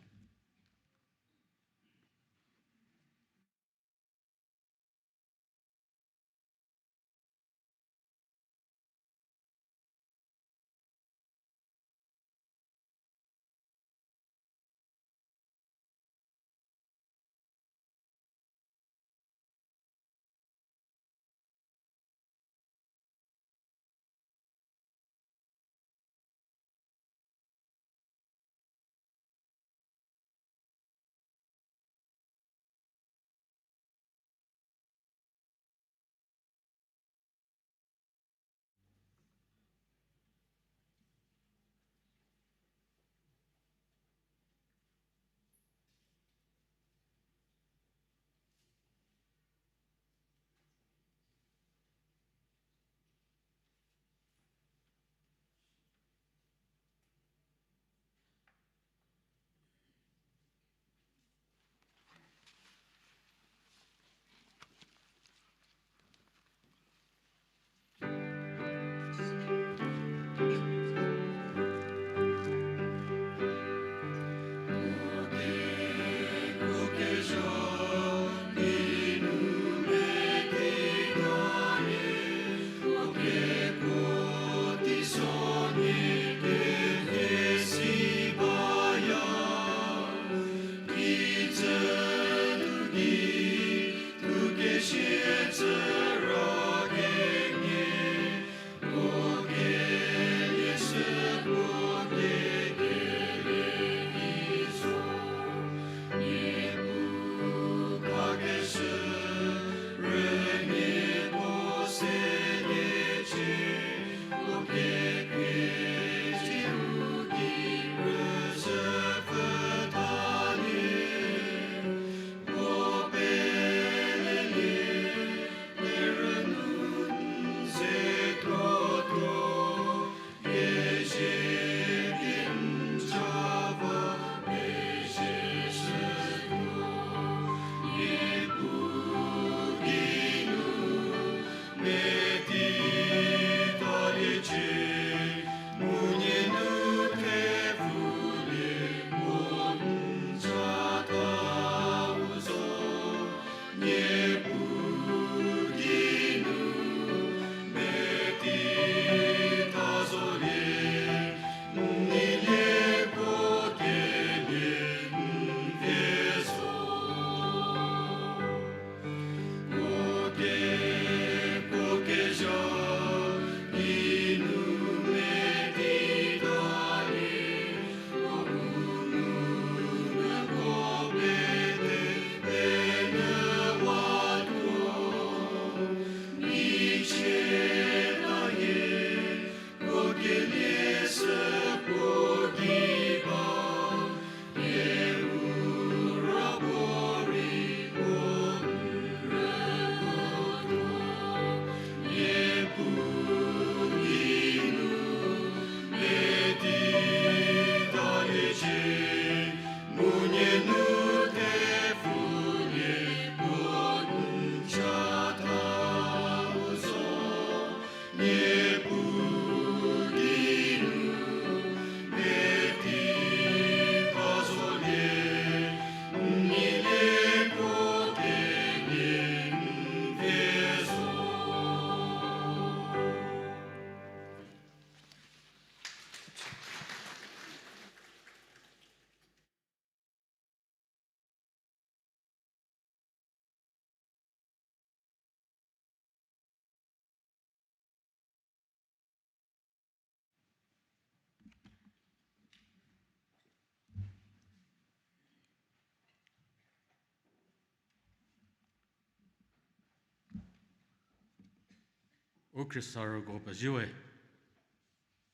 U Khrista rüko pezie we,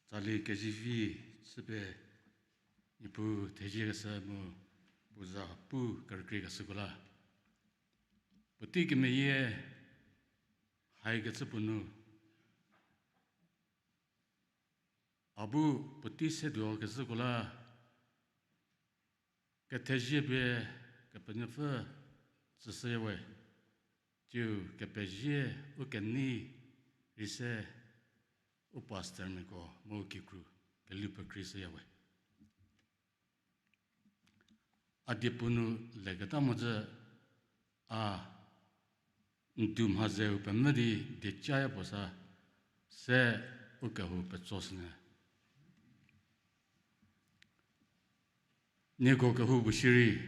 tsali kezivi chüpie Niepuu theziekeshü mu puo za pu kerükriekeshüko la. Puotei kemeyie haikecü puo nu, a bu puotei seduo kezhüko la, kethezie pie Kepenuopfü tsüshüya we, tsiu kepezie u kenei rei se u pastormiako mu u kikru kelu pekreishüya we. A diepu nu leketa mhodzü a ndu mhazeu pemvü di diecaya puo sa se u kehou petso sünyü. Nieko kehoupuo shierei,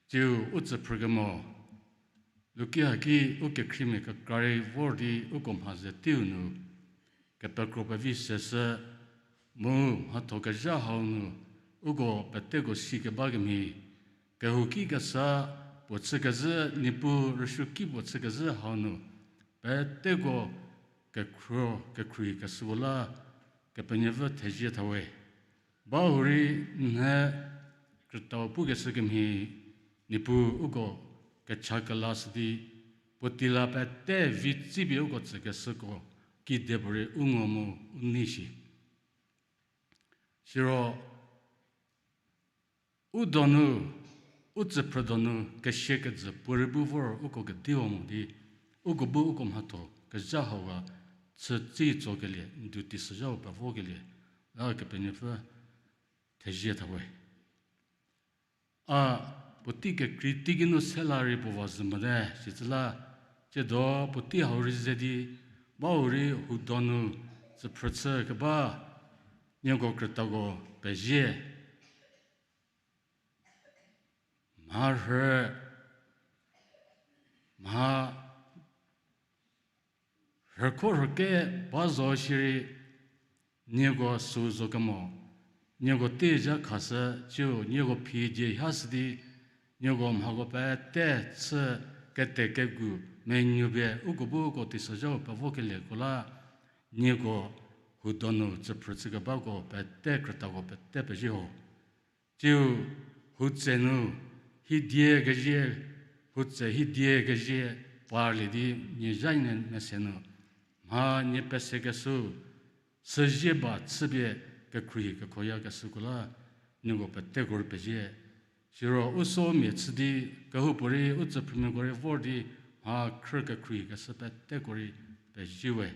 tsiu u tsüphrükemo, luki haki u kekhriemia kekra rei vor di uko mha ze teiu nu, kepekro pevi seshü, mu mhatho kezha hau nu, uko peteko sikeba kemhie, kehouki kesa puo chükezhü, Niepuu rüsuoki puo chükezhü hau nu, peteko kekhro, kekhruohi keshüko la, Kepenuopfü thezie tha we. Bahurei nhie krütau pukeshü kemhie, Niepuu uko kecha kelashü di, puotei la pete vi tsipie uko tsükeshüko, kidepuorei u ngo mu u nei shi. Siro u donu, u tsüphrü donu kesia kejü puorei bu vor uko kediwa mo di, uko bu uko mhatho kezha hau ga chütsei tsokelie, ndu teisozhau pevokelie, la Kepenuopfü thezie tha we. A puotei kekrei teiki nu sela rei puo va zhü mote, sitsüla, tsiedo puotei hau rei ze di, bahurei hu donu tsüphrü chü keba, nieko krütako pezie. Mharhü, mha rhükho rhüke ba zo shierei, nieko süu zo kemo, nieko tei zha khashü tsiu nieko phi die hashü di, nieko mhako pete chü kete kegu menuo pie uko bu uko teisozhau pevokelieko la, nieko hu donu tsüphrü chükebako pete krütako pete pezie ho. Tsiu hu tse nu hidie kezie, hu tse hidie kezie parlie di nie zha nie mese nu, mha nie pesekeshü, süzie ba chüpie kekhruohi kekhoyakeshüko la, nieko peteko rei pezie. Siro u somia chü di, kehoupuorei u tsüphrümiako rei vor di, mha khrü kekhruohikeshü peteko rei pezie we.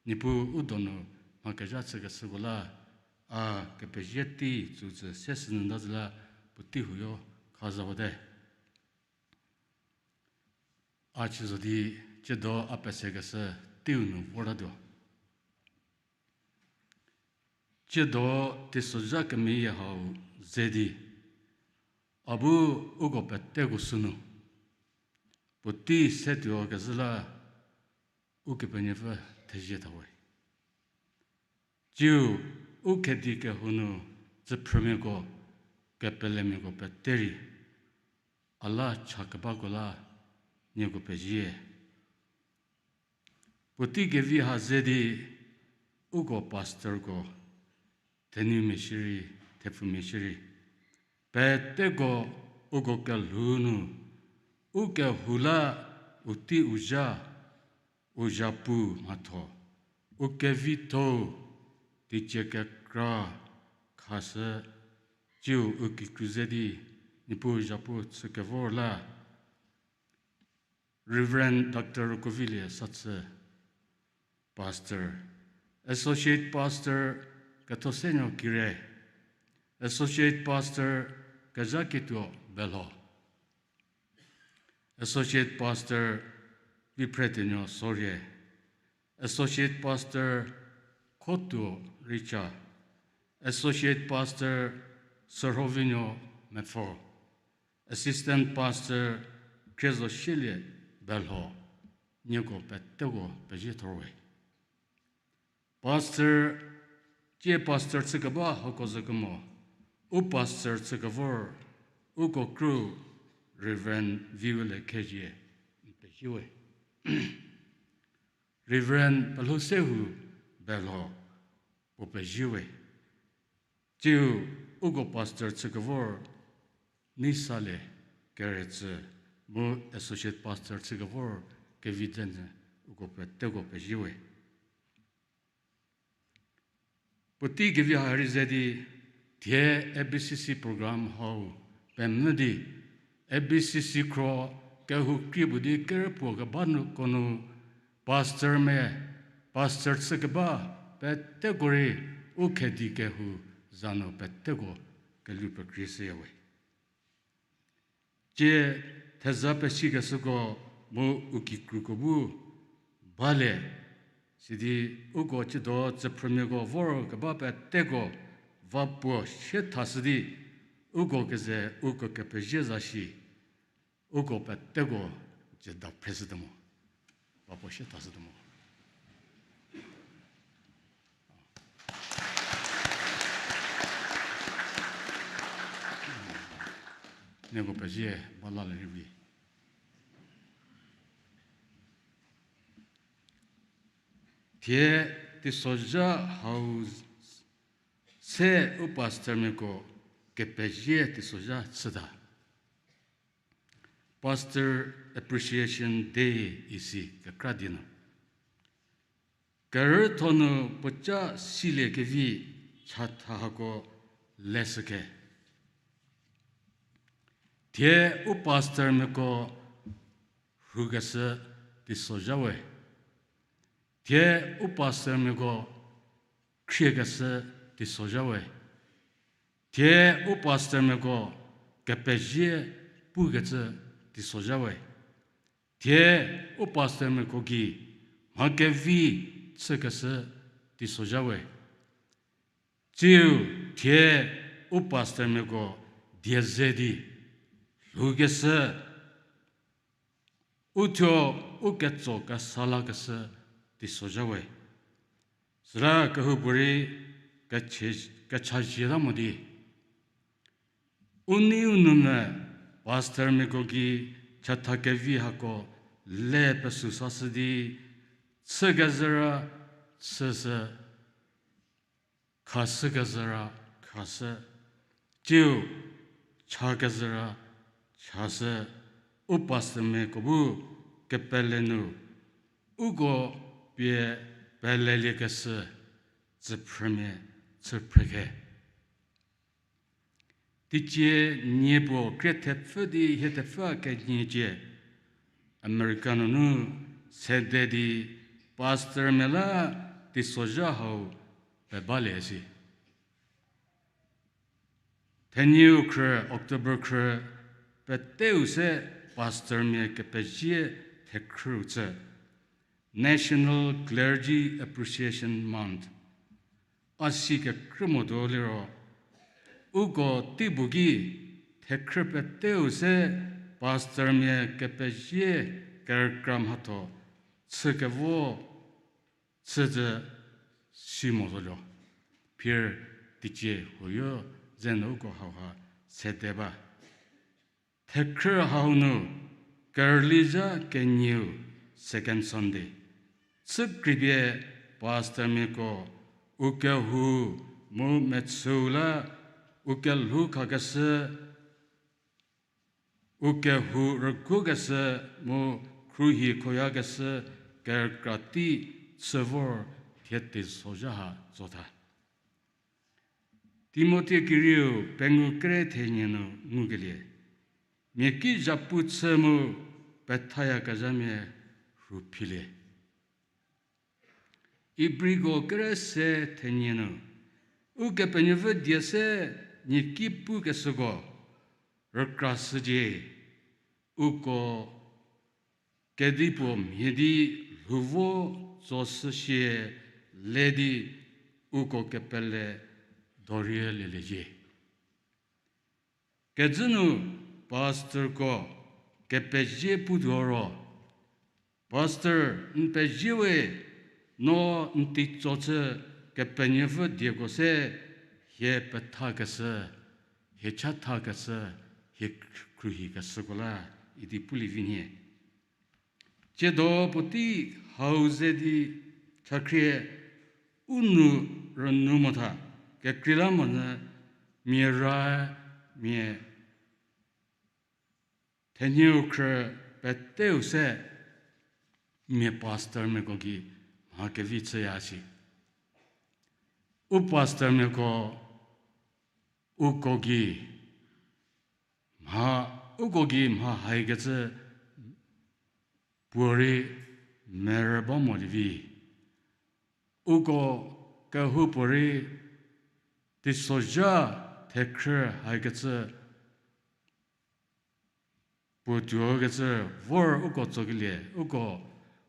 Niepuu u donu mha kezha chükeshüko la, a kepezie tei tsütsü se sünyü nda zü la puotei huoyo kha za bate. A chü zo di, tsiedo a pesekeshü teiu nu vortatuo. Tsiedo teisozha kemeyie hau ze di, a bu uko peteko sünu puotei se tuo kezhü la, Ukepenuopfü thezie tha we. Tsiu u khedi kehou nu tsüphrümiako, kepelemiako pete rei a la cha kebako la nieko pezie. Puotei kevi ha ze di uko pastorko, thenumia shierei, thepfumia shierei, peteko uko kelhou nu u kehou la u tei u zha, u zhapu mhatho, u kevitho-u teicie kekra khashü, tsiu u kikru ze di Niepuu zhapu chü kevor la. Reverend Doctor Kovilie Satsü, Pastor, Associate Pastor Kethosenuo Kire, Associate Pastor Kezhaketuo Belho, Associate Pastor Viphretenuo Sorie, Associate Pastor Khotuo Richa, Associate Pastor Sürhovinuo Mepfo, Assistant Pastor Khriezosielie Belho, nieko peteko pezie thor we. Pastor, tsie pastor chü keba hako zo kemo, u pastor chü kevor uko kru Reverend Viwele Khezie, n pezie we. Reverend Pelhou Sehou Belho puo pezie we. Tsiu uko pastor chükevor Neisalie Keretsü mu associate pastor chükevor Kevidzenyü, uko peteko pezie we. Puotei kevi ha rei ze di, thie A B C C program hau pemvü di, A B C C khro kehou krie puo di kerüpuo keba nuko nu, pastor me, pastor chükeba peteko rei u khedi kehou za nu peteko kelhou pekrie shüya we. Tsie theza pesikeshüko mu u kikruko bu balie, sidi uko tsiedo tsüphrümiako vor keba peteko va puo sie thashü di, uko keze uko kepezie za shi, uko peteko tsiedo phre shütuo mo, va puo sie thashütuo mo. Nieko pezie ba la le rei vi. Thie teisozha hau se u pastormiako kepezie teisozha chüta. Pastor Appreciation Day isi kekra di nu, kerütho nu puoca silie kevi chatha hako leshüke. Thie u pastormiako houkeshü teisozha we. Thie u pastormiako khriekeshü teisozha we. Thie u pastormiako kepezie pukecü teisozha we. Thie u pastormiako gei mha kevi chükeshü teisozha we. Tsiu thie u pastormiako die ze di lhoukeshü, uthuo u ketso kesa lakeshü teisozha we. Süla kehoupuorei kechazhie ta mo di, u neiu nu me pastormiako gei chatha kevi hako le pesü sashü di, chükezhüra chüshü, khashükezhüra khashü, tsiu chakezhüra chashü, u pastormiako bu kepele nu uko pie peleliekeshü tsüphrümia chü phrekhe. Teicie nie puo krie thepfü di hie thepfü keniecie, America nunu sede di pastormia la teisozha hau pebalie si. Thenieu khrü, October khrü, peteu se pastormia kepezie thekhrüu chü, National Clergy Appreciation Month. A si kekrü motuo liro, uko teipuo ki thekhrü peteu se pastormia kepezie kerükra mhatho chükevo chücü si mo zotuo. Phir teicie huoyo ze nu uko hauha sede ba. Thekhrü hau nu kerüli zha kenieu, second Sunday, chükreipie pastormiako u kehou mu mechüu la u kelhou khakeshü, u kehou rügukeshü mu khruohi khoyakeshü kerükra tei chü vor thie teisozha ha tsotha. Timothi kerieu pengou kere thenie nu ngukelie, mia ki zhapu chü mu pethayakezhamia rhu philie. Ibriko kere se thenie nu, Ukepenuopfü die se nie ki pukeshüko rükrashücie, uko kedipuo mhie di lhou vo tsoshüsie le di uko kepele dorie lieliecie. Kezhü nu pastorko kepezie putuo ro, Pastor, n pezie we, no n teitso chü Kepenuopfü dieko se hie pethakeshü, hie chathakeshü, hie khruohikeshüko la, idi pulie vi nhie. Tsiedo puotei hau ze di chakhrie u nou rünu motha, kekreilamonyü mia ra mia thenyieu khrü peteu se mia pastormiako gei mha kevi chüya shi. U pastormiako uko gei mha, uko gei mha haikecü puorei merü ba mo lievi. Uko kehoupuorei teisozha thekhrü haikecü puo tuokecü vor uko tsokelie, uko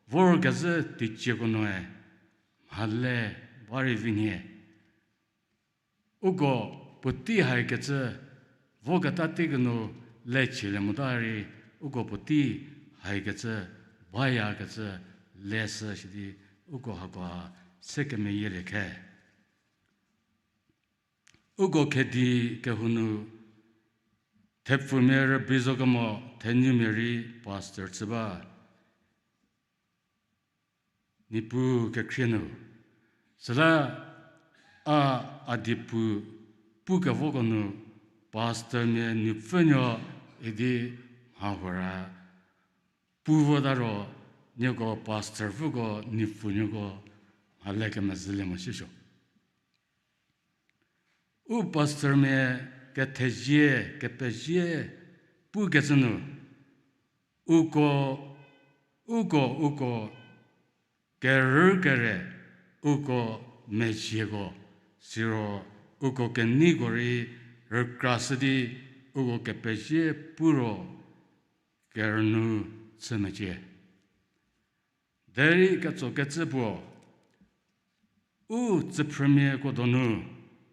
vorkezhü teicieko noe mhale ba rei vi nhie. Uko puotei haikecü voketa teiko nu le chielie mota rei, uko puotei haikecü bayakecü le sü sidi uko hakoha se kemeyielie khe. Uko khedi kehou nu thepfumia rübei zo kemo thenumia rei pastor chü ba. Niepuu kekhrie nu. Süla a, a diepu pukevoko nu pastormia nupfünuo idi mha huo ra pu vota ro, nieko pastorpfüko nupfünuoko mhale kemezhülie mo shisho. U pastormia kethezie, kepezie pukecü nu, uko, uko, uko kerükere, uko mezieko, siro uko keneiko rei rükrashü di uko kepezie pu ro kerünu chü mecie. Derei ketsokecü puo, u tsüphrümiako donu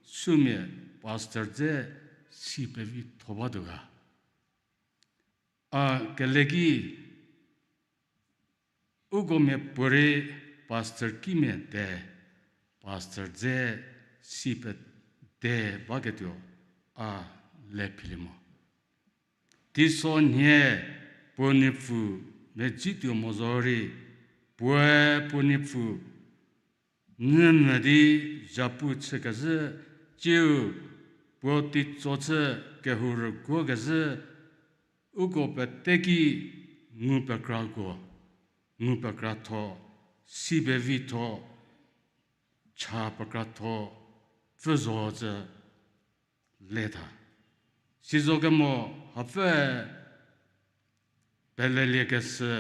sumia pastor dze si pevitho batuo ga. A kele ki uko miapuorei pastor kimia te, pastor dze si pete baketuo a le philie mo. Teisonhie puo nupfu medzituo mo zorei, puoe puo nupfu nyümvü di zhapu chükezhü, tsiu puo teitso chü kehou rüguokezhü, uko pete ki ngu pekrako, ngu pekratho, si pevitho, cha pekratho pfü zo cü le tha. Sizo kemo hapfü peleliekeshü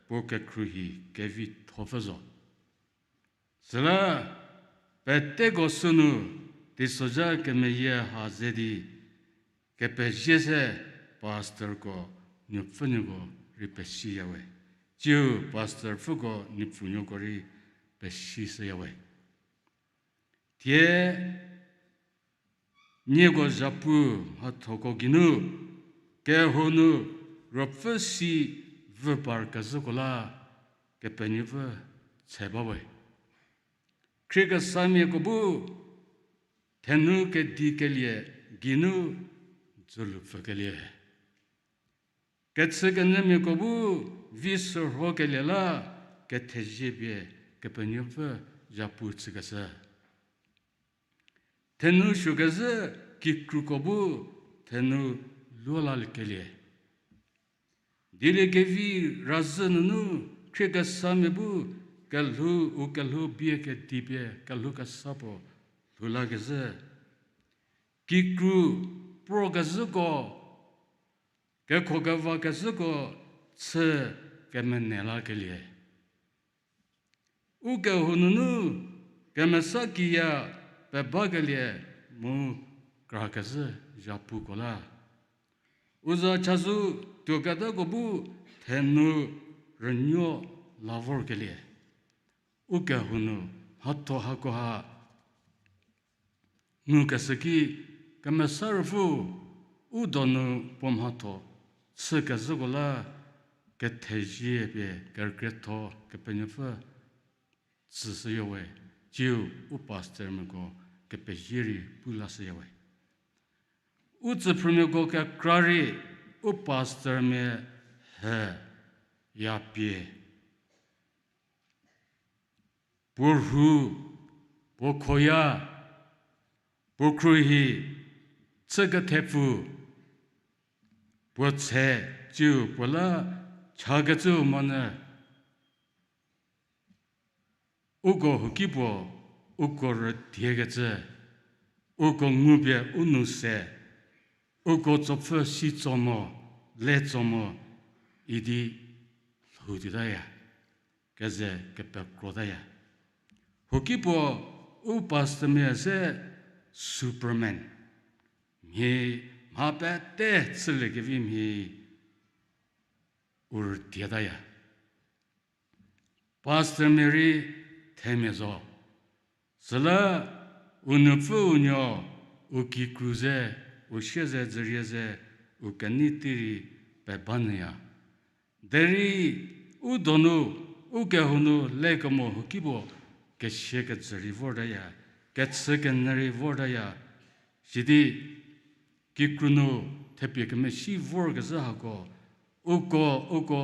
puo kekhruohi kevithopfü zo. Süla peteko sünu teisozha kemeyie ha ze di kepezie se pastorko nupfünuoko rei pesiyawe. Tsiu pastorpfüko nupfünuoko rei pesishüyawe. Thie nieko zhapu mhathoko geinu kehou nu ruopfü si vü parkezhüko la Kepenuopfü tshe bawe. Khriekesamiako bu thenu kedikelie geinu dzülu pfükelie, kechükenyümiako bu vi shürhokelie la kethezie pie Kepenuopfü zhapu chükeshü. Thenu suokezhü kikruko bu thenu luo laliekelie, dieliekevi razhü nunu khriekesamia bu kelhou u kelhou bie kedi pie kelhou kesa puo lhou lakezhü, kikru prokezhüko, kekhokevakezhüko chü kemene lakelie, u kehou nunu kemesa kiya pebakelie mu krakezhü zhapuko la, u za chazou tuoketako bu thenu rünuo la vorkelie, u kehou nu mhatho hakoha ngukeshü ki Kemesa Ruopfü u donu puo mhatho chükezhüko la kethezie pie kerükrietho Kepenuopfü tsüshüyawe, tsiu u pastormiako kepezie rei pu lashüyawe. U tsüphrümiako kekra rei u pastormia he ya pie puo rhu, puo khoya, puo khruohi, chü kethepfu, puo tshe, tsiu puo la chakecüu monyü, uko huoki puo, uko rüdiekecü, uko ngupie u nou se, uko tsopfü si tso mo, le tso mo, idi lhoutuotaya, keze kepekrotaya. Huoki puo u pastormia se Superman, mhie mha pete chüliekevi mhie u rüdietaya. Pastormia rei themia zo. Süla u nupfüu nuo, u kikru ze, u sie ze, dzürie ze, u kenei tei rei pebanyüya. Derei u donu, u kehou nu lekemo huoki puo kesia kejü rei vortaya, kechü kenyü rei vortaya, sidi kikru nu thepie kemesi vorkezhü hako, uko, uko,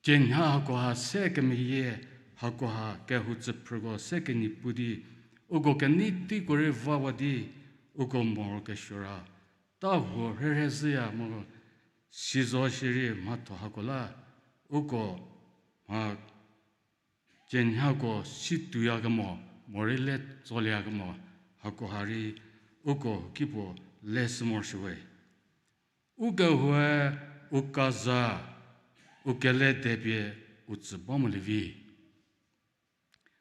cenha hakoha se kemeyie, hakoha kehou tsüphrüko se kenyi pu di, uko kenei teiko rei vawa di, uko morokesuo ra, tahuo rherhe zhüya mo, sizo shierei mhatho hako la, uko mha cenhako si tuoyakemo, morei le tsolieyakemo, hakoha rei uko huoki puo le sü morosuowe. Ukehoue u kaza, u keledepie u tsü ba molie vi.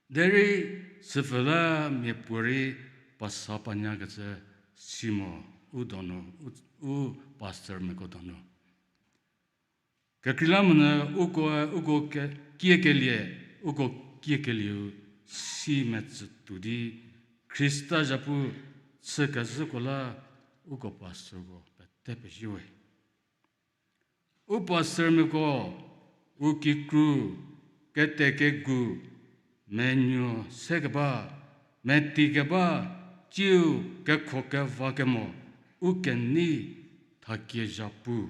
Derei süpfü la miapuorei pasa panyakecü si mo u donu, u, u pastormiako donu. Kekreilamonyü uko, uko ke-, kiekelie, uko kiekelieu si metsü tuo di, Khrista zhapu chükezhüko la uko pastorko pete pezie we. U pastormiako, u kikru, kete kegu, menuo sekeba, meti keba, tsiu kekho keva kemo, u kenei thakie zhapu.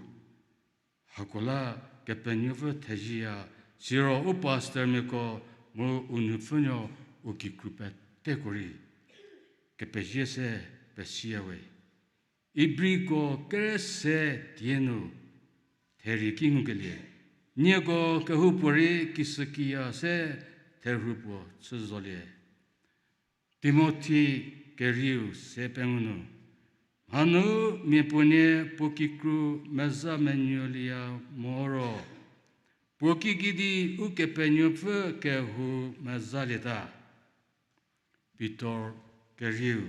Hako la Kepenuopfü thezieya, siro u pastormiako mu u nupfünuo u kikru peteko rei kepezie se pesiya we. Ibriko kere se die nu therie ki ngukelie, nieko kehoupuorei kisükiya se therhu puo chü zolie. Timothi kerieu se pengou nu, mhanu miapuonie puo kikru meza menuolieya moro, puo kikidi Ukepenuopfü kehou mezalieta. Pitor kerieu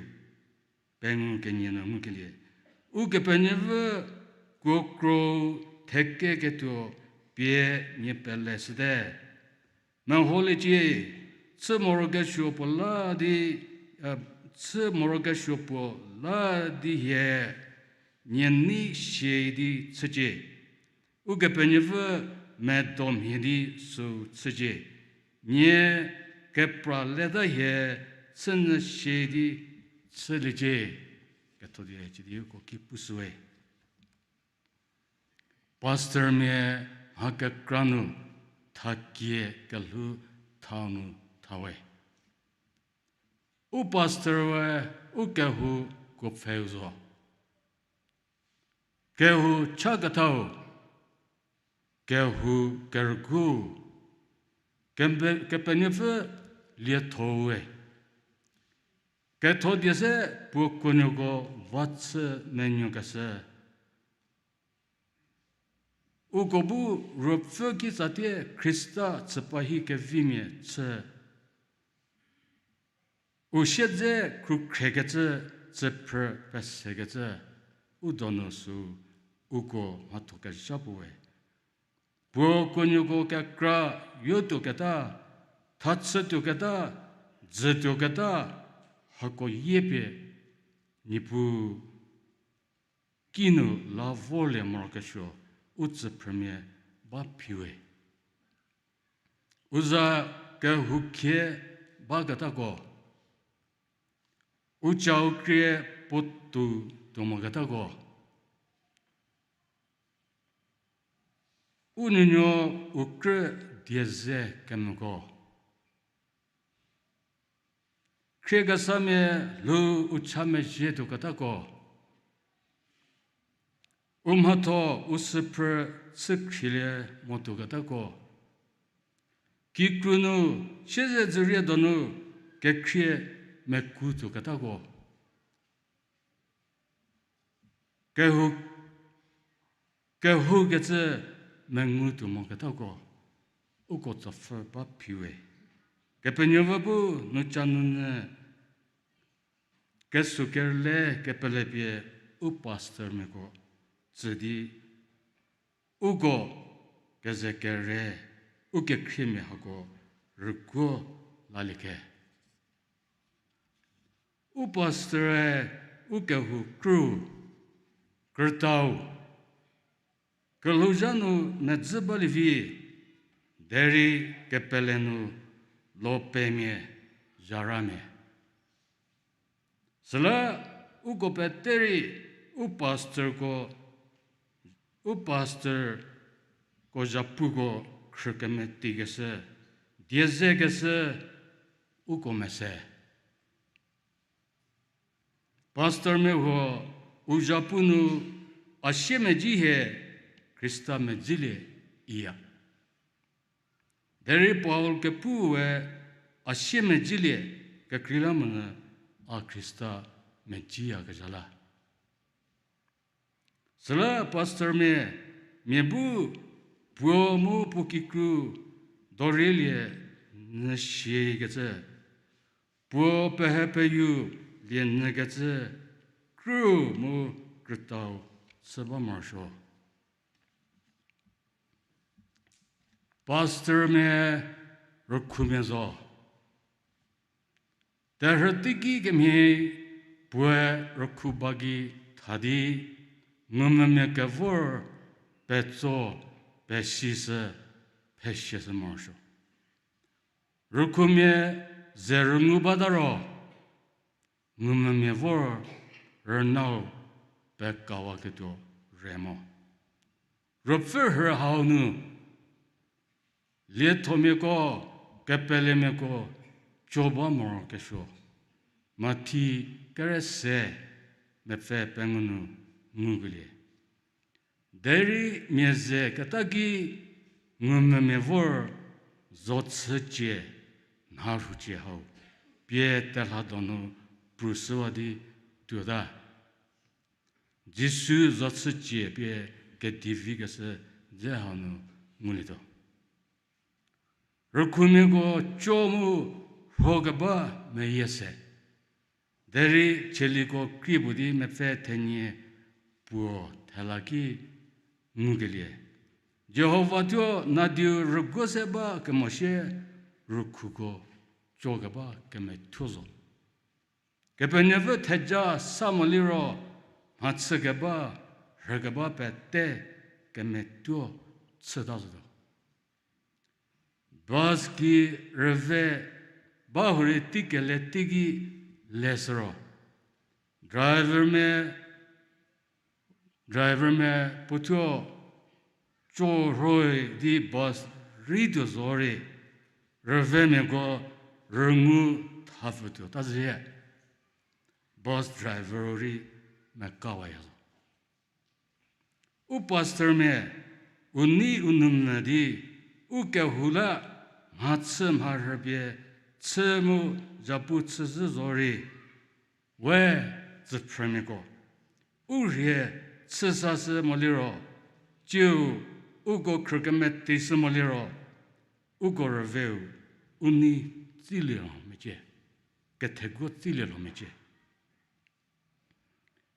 pengou kenie nu ngukelie, Ukepenuopfü kuokrou thekeketuo pie nie pele shüte. Meholiecie, chü morokesuo puo la di, chü morokesuo puo la di hie, nie nei sie di chücie. Ukepenuopfü medo mhie di süu chücie. Nie kepra leta hie chünyü sie di chüliecie. Ketho die chü di uko ki pushüwe. Pastormia mha kekra nu thakie kelhou thau nu thawe. U pastor we u kehou kuopfheu zo. Kehou cha kethau, kehou kerügu, Kepenuopfü lietho we. Ketho die se puo kuonuoko va chü menuokeshü. Uko bu ruopfü kitsatie Khrista chüpa hi kevimia chü. U siedze khrukhrekecü, chüphrü pesekecü, u donu sü uko mhatho kezha puo we. Puo kuonuoko kekra yotuoketa, thachütuoketa, dzütuoketa, hako yiepie Niepuu kinu la vorlie morokesuo u tsüphrümia ba phiwe. U za kehoukhie baketako, u cau krie puotou tuo moketako, u nuonuo u krü dieze kemoko. Khriekesamia lhou u cha mezhie tuoketako. U mhatho u süphrü chü khrielie mo tuoketako. Kikru nu, siezedzürie donu kekhrie meku tuoketako. Kehou, kehoukecü mengu tuo moketako, uko tsopfü ba phiwe. Kepenuopfü bu nu ca nunyü kesuo kerle kepelepie u pastormiako tsü di uko keze kere, u kekhriemia hako rükuo laliekhe. U pastor-e u kehou krü, krütau, kelhouzha nu medzü balievi, derei kepele nu lopemia, zharamia. Süla uko pete rei u pastorko, u pastorko zhapuko khrü kemetikeshü, dieze keshü uko mese. Pastormia huo u zhapu nu a siemedzi hie Khrista medzülie iya. Derei Paul kepu we a siemedzülie kekreilamonyü a Khrista medzüyakezha la. Süla pastormia, mia bu puo mu puo kikru dorielie nyü siekecü, puo pehe peyu lie nyükecü, krü mu krütau chü ba morosuo. Pastormia rükhumia zo. Terhü teiki kemhie puoe rükhu ba gei tha di, ngumvümia kevor petso pesishü, pesieshü morosuo. Rükhumia ze rüngu bata ro, ngumvümia vor rünau pekawaketuo re mo. Ruopfü rhü hau nu, liethomiako, kepelemiako, co ba morokesuo. Mathi kere se mepfü pengou nu ngukelie. Derei mia ze keta ki ngumvümia vor zo chücie, nha rhucie hau, pie telha donu prushüwa di tuota. Jisu zo chücie pie kedivikeshü dze hau nu ngulietuo. Rükhumiako co mu rhokeba meyie se. Derei tsaliko krie puo di mepfü thenie puo thela ki ngukelie. Jihova thuo nadiu rüguo se ba kemosie rükhuko co keba kemethuo zo. Kepenuopfü theja sa mo liro, mhachü keba, rhükeba pete kemethuo chüta zotuo. Bus ki rüve ba hurei teikele teiki leshü ro, drivermia, drivermia puothuo co rhoi di bus rei tuo zorei, rüvemiako rüngu thapfütuo ta zhie. Bus driver rei mekawaya zo. U pastormia, u nei u nou mvü di, u kehou la mhachü mharhüpie chü mu zhapu chüzhü zorei, we tsüphrümiako, u rhie chüsashü mo liro, tsiu uko khrükemeti shü mo liro, uko rüveu u nei tsilie lho mecie, ketheguo tsilie lho mecie.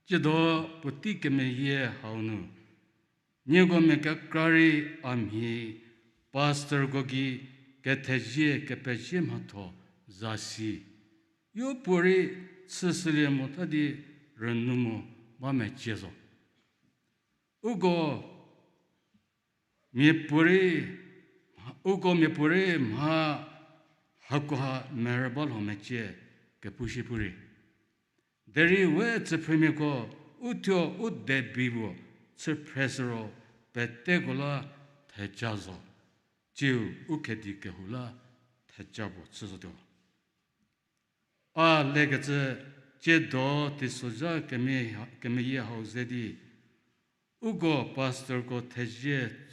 Tsiedo puotei kemeyie hau nu, nieko mia kekra rei a mhi pastorko gei kethezie kepezie mhatho zasi, yopuorei chüshülie mota di rünu mo ba mecie zo. Uko miapuorei, uko miapuorei mha hakoha merü ba lho mecie kepu shi pu rei. Derei we tsüphrümiako uthuo u debi puo chüphreshü ro peteko la theja zo. Tsiu u khedi kehou la theja puo chü zotuo. A lekecü tsiedo teisozha kemeyie hau ze di, uko pastorko thezie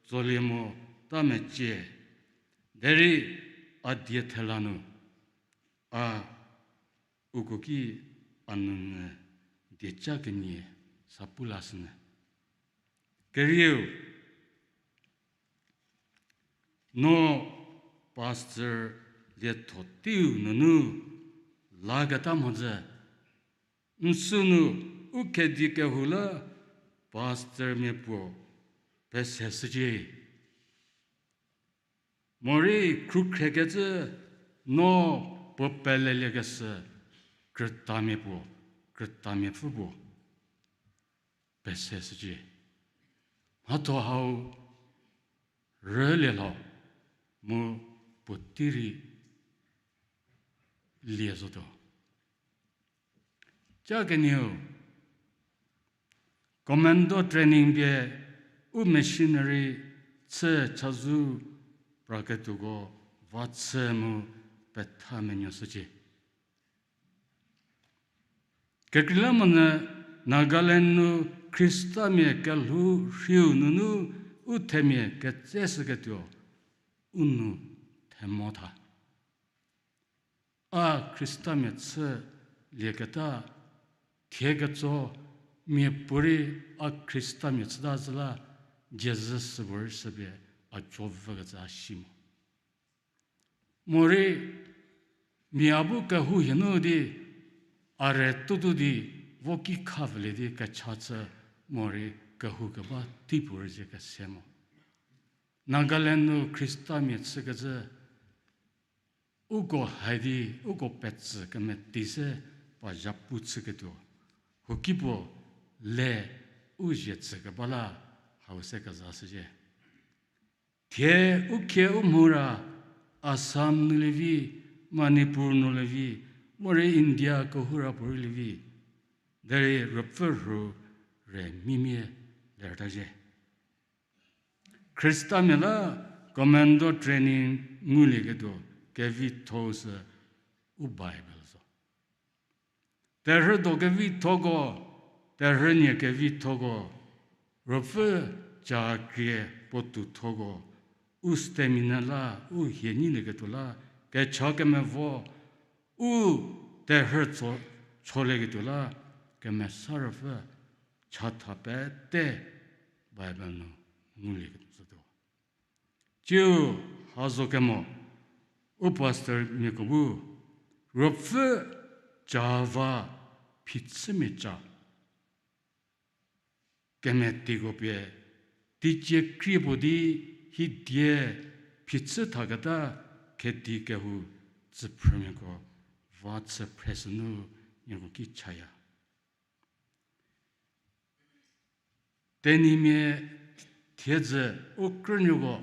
tsolie mo ta mecie. Derei a die thela nu, a uko ki a nounyü dieca kenie sa pu lashünyü. Kerieu, no pastor lietho teiu nunu laketa mhodzü, n sünu u khedi kehou la pastormia puo pese shücie. Morei khrukhrekecü no puo peleliekeshü krütamia puo, krütamiapfü puo pese shücie. Mhatho hau rülie lho mu puotei rei lie zotuo. Ca kenieu, commando training pie u missionary chü chazou praketuoko va chü mu petha menuoshücie. Kekreilamonyü Nagaland nu Khristamia kelhou rhiu nunu u themia ketseshüketuo u nu themo tha. A Khristamia chülieketa thie ketso miapuorei a Khristamia chüta zhü la, Jisu süpuorei süpie a jo vükecü a si mo. Morei mia a bu kehou hie nu di, a re tuotuo di, vo ki kha pfülie di kecha chü morei kehou keba teipuorei ze kese mo. Nagaland nu Khristamia chükecü uko hai di, uko petsü kemeti se pa zhapu chüketuo, huoki puo le u zhie tsükeba la hau se kezashücie. Thie u khie u mhura Assam nu lievi, Manipur nu lievi, morei India kehoura puorei lievi, derei ruopfü rhu re mimie lertazhie. Khristamia la commando training ngulieketuo kevitho sü u Bible zo. Terhü do kevithoko, terhü nie kevithoko, ruopfü ca krie puotou thoko, u stamina la, u hie nyilieketuo la, kecha kemevo, u terhü tso, cholieketuo la, Kemesa Ruopfü chatha pete Bible nu ngulieketuo zotuo. Tsiu ha zo kemo, u pastormiako bu, ruopfü ca va phichümia ca kemetiko pie, teicie krie puo di hidie phichü thaketa khedi kehou tsüphrümiako va chü phre sünu nieko ki chaya. Tenyimia thiedzü u krünuoko,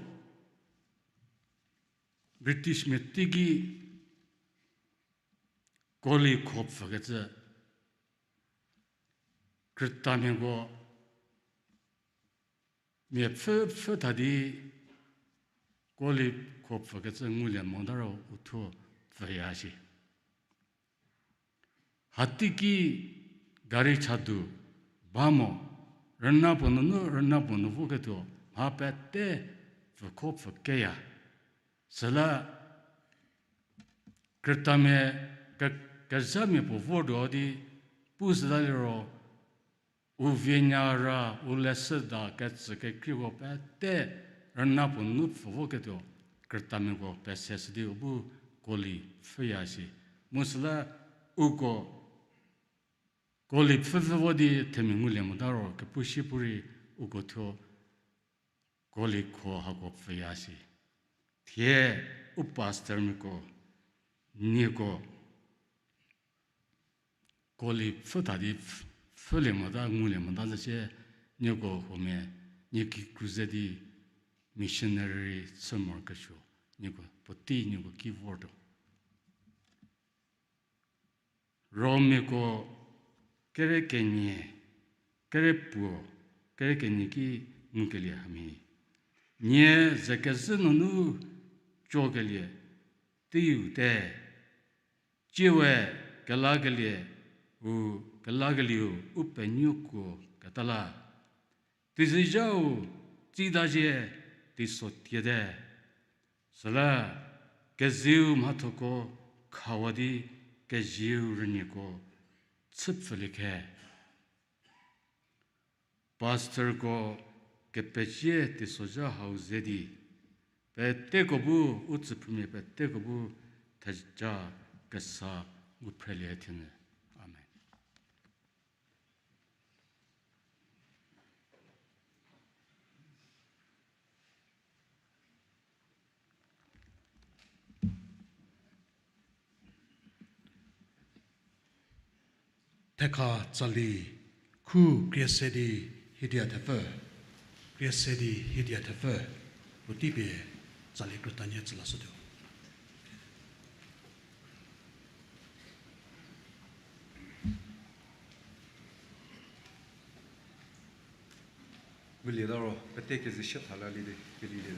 Britishmia teiki koli kho pfükecü, krütamiako mia pfhü pfhü tha di koli kho pfükecü ngulie mota ro uthuo pfüya shi. Hateiki gari chadu ba mo, rüna puo nunu rüna puo nu voketuo mha pete pfükho pfükeya. Süla krütamia ke-, kezhamia puo vortuo di pu süta liro, u vienya ra, u leshüda kecü kekreiko pete rüna puo nu pfü voketuo, krütamiako pese shü di u bu koli pfhüya shi. Mu süla uko koli pfhü pfhü vo di themia ngulie mota ro kepu shi pu rei uko thuo koli kho hako pfüya shi. Thie u pastormiako, nieko koli pfhü tha di pf-, pfhülie mota, ngulie mota zhü sie, nieko huomia, nie kikru ze di missionary chü morokesuo, nieko puotei nieko ki vortuo. Romiako kere kenie, kere puo, kere kenie ki ngukelie hamhie. Nie ze kezhü nunu cokelie teiu te. Tsiewe kelakelie u, kelakelieu u penuokuo keta la. Teisozhau tsitazie teiso tiete. Süla keziu mhathoko khawa di keziu rünieko chüpfülie khe. Pastorko kepecie teisozha hau ze di, peteko bu, u tsüphrümia peteko bu theja kesa ngu phrelie thienyü. Amen. Thekha tsali khu krie se di hiedia thepfü, krie se di hiedia thepfü, puotei pie tsali krütanie tsü lashütuo. Ngulie ta ro, pete kezishü thala lie di, keli di.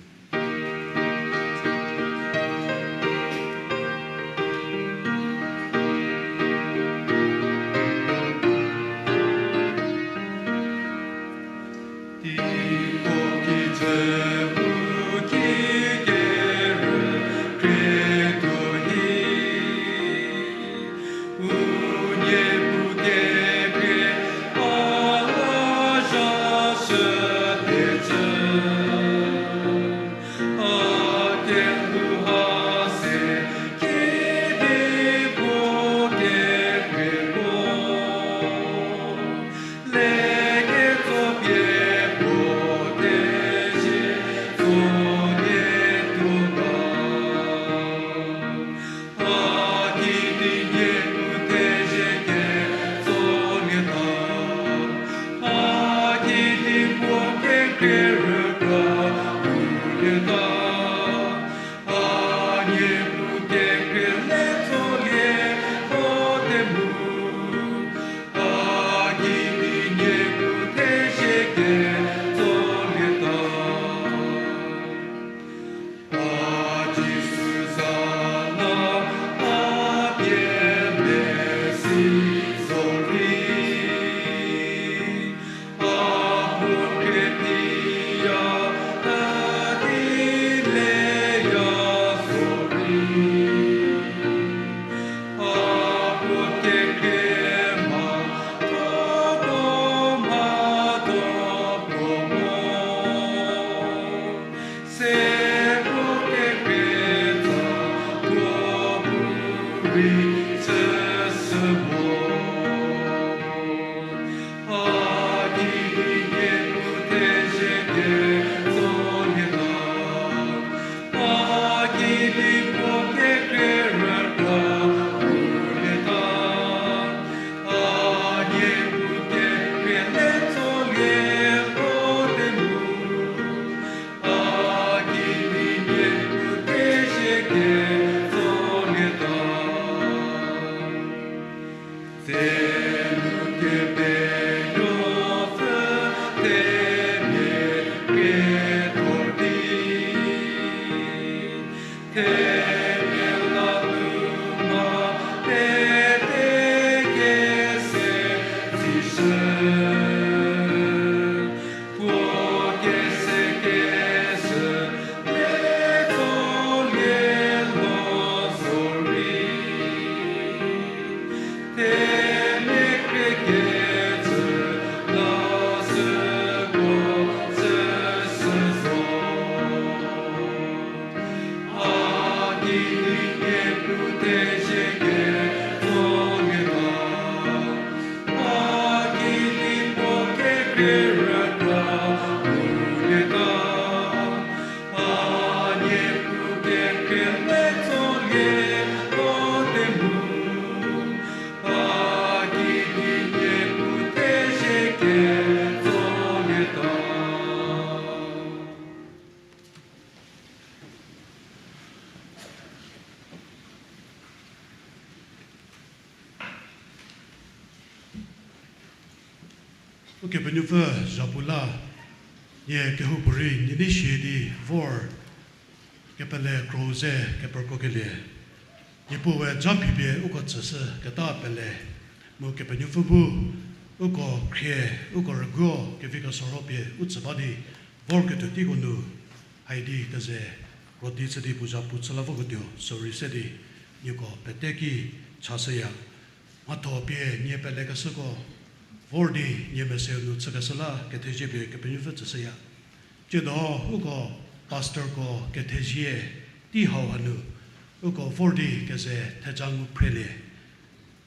Ukepenuopfü zhapu la. Nie kehoupuorei nie nei shie di vor kepele kro ze kepekrokelie, Niepuue japie uko tsüshü keta pele, mu Kepenuopfü bu uko khrie, uko rüguo kevi kesorho pie u tsü ba di vorketuo teiko nu, haidi keze krodi chü di puo zhapu chü la voketuo sürei se di nieko pete ki chashüya. Mhatho pie nie pelekeshüko vor di nie meseu nu chükeshü la kethezie pie Kepenuopfü tsüshüya. Tsiedo uko pastorko kethezie tei hau hanu uko vor di keze theja ngu phrelie.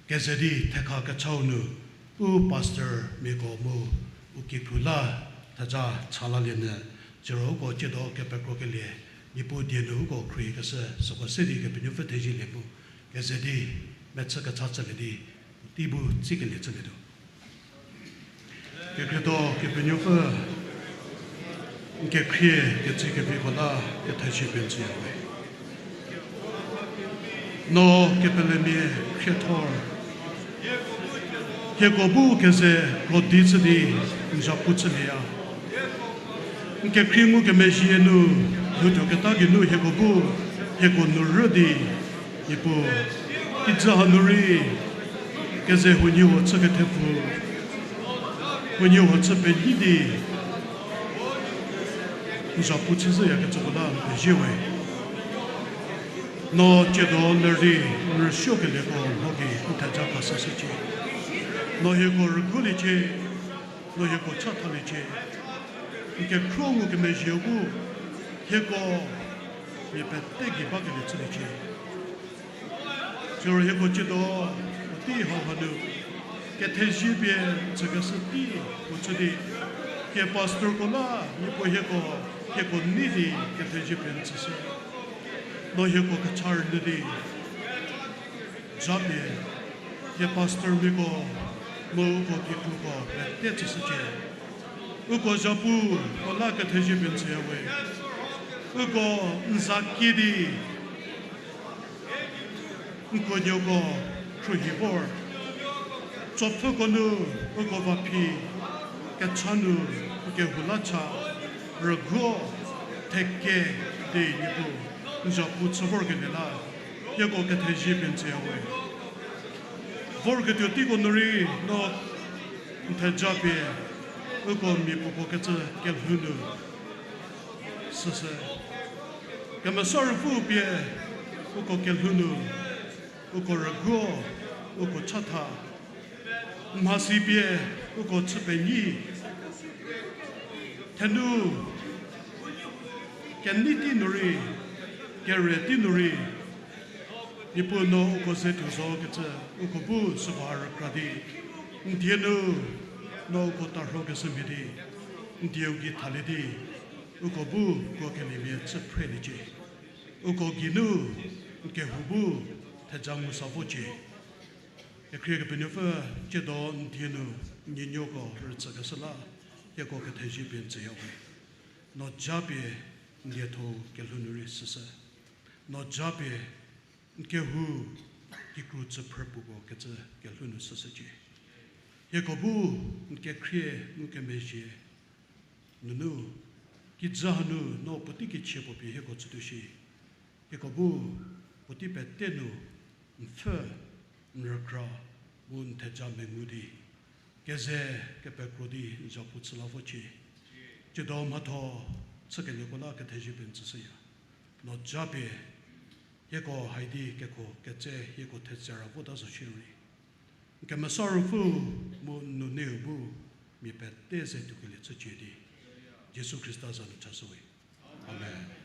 Keze di thekha kechau nu u pastormiako mu u kikru la theja cha lalie nyü, siro uko tsiedo kepekrokelie, Niepuu die nu uko khruohikeshü süko se di Kepenuopfü thezielie mu keze di mechü kecha chülie di tei bu tsikelie chülietuo. Kekredo Kepenuopfü, n kekhrie kecükeviko la kethezie pie n tsüya we. No kepelemia khriethor, hieko bu keze krodi chü di n zhapu chülieya. N kekhrie ngukemezhie nu lhoutuoketa geinu hieko bu hieko nu rü di, Niepuu, kijü hanu rei keze huoniehuo chü kethepfu, huoniehuo chü penyi di n zhapu chüzhüyakecüko la n pezie we. No tsiedo ler di n rüsuokelieko mho gei n theja khashüshücie. No hieko rüguoliecie, no hieko chathaliecie. N kekhruo ngukemezhieu bu hieko mia pete gei bakelie chüliecie. Siro hieko tsiedo puotei hau hanu kethezie pie n tsükeshü tei puo chü di, hie pastorko la Niepuu hieko, hieko nei di kethezie pie n tsüshü. No hieko kecha rünyü di japie hie pastormiako mu uko kikruko pete tsüshücie. Uko zhapuko la kethezie pie n tsüya we. Uko n za kie di n kuonuoko khruohi vor, tsopfüko nu uko va phi, kecha nu n kehou la cha, rüguo theke di Niepuu n zhapu chü vorkelie la hieko kethezie pie n tsüya we. Vorketuo teiko nu rei no n theja pie uko mia puopuo kecü kelhou nu süsü. Kemesa Ruopfü pie uko kelhou nu, uko rüguo, uko chatha, mhasi pie uko chü penyi, thenu kenei tei nu rei, kere tei nu rei, Niepuu no uko ze tuo zo kecü uko bu süko ha rükra di, n die nu no uko tarhokeshü mhie di, n dieu gei thalie di, uko bu kuokeliemia chü phreliecie. Uko geinu n kehou bu theja ngu sa vocie. Kekhrie Kepenuopfü, tsiedo n die nu n nuoko rütsükeshü la hieko kethezie pie n tsüya we. No japie n lietho kelhou nu rei süsü. No japie n kehou kikru tsüphrü puoko kecü kelhou nu süshücie. Hieko bu n kekhrie ngukemezhie nunu, kijü hanu no puotei kichie puo pie hieko tsütuo shi. Hieko bu puotei pete nu n pfhü, n rükra, mu n theja mengu di, keze kepekro di n zhapu chü la vocie. Tsiedo mhatho chükelieko la kethezie pie n tsüshüya. No japie hieko haidi keko ketse hieko thetse ra vota zo shierei, n Kemesa Ruopfü mu n nuneu bu mia pete ze tuokelie chücie di, Jisu Khrista za nu chashüwe. Amen.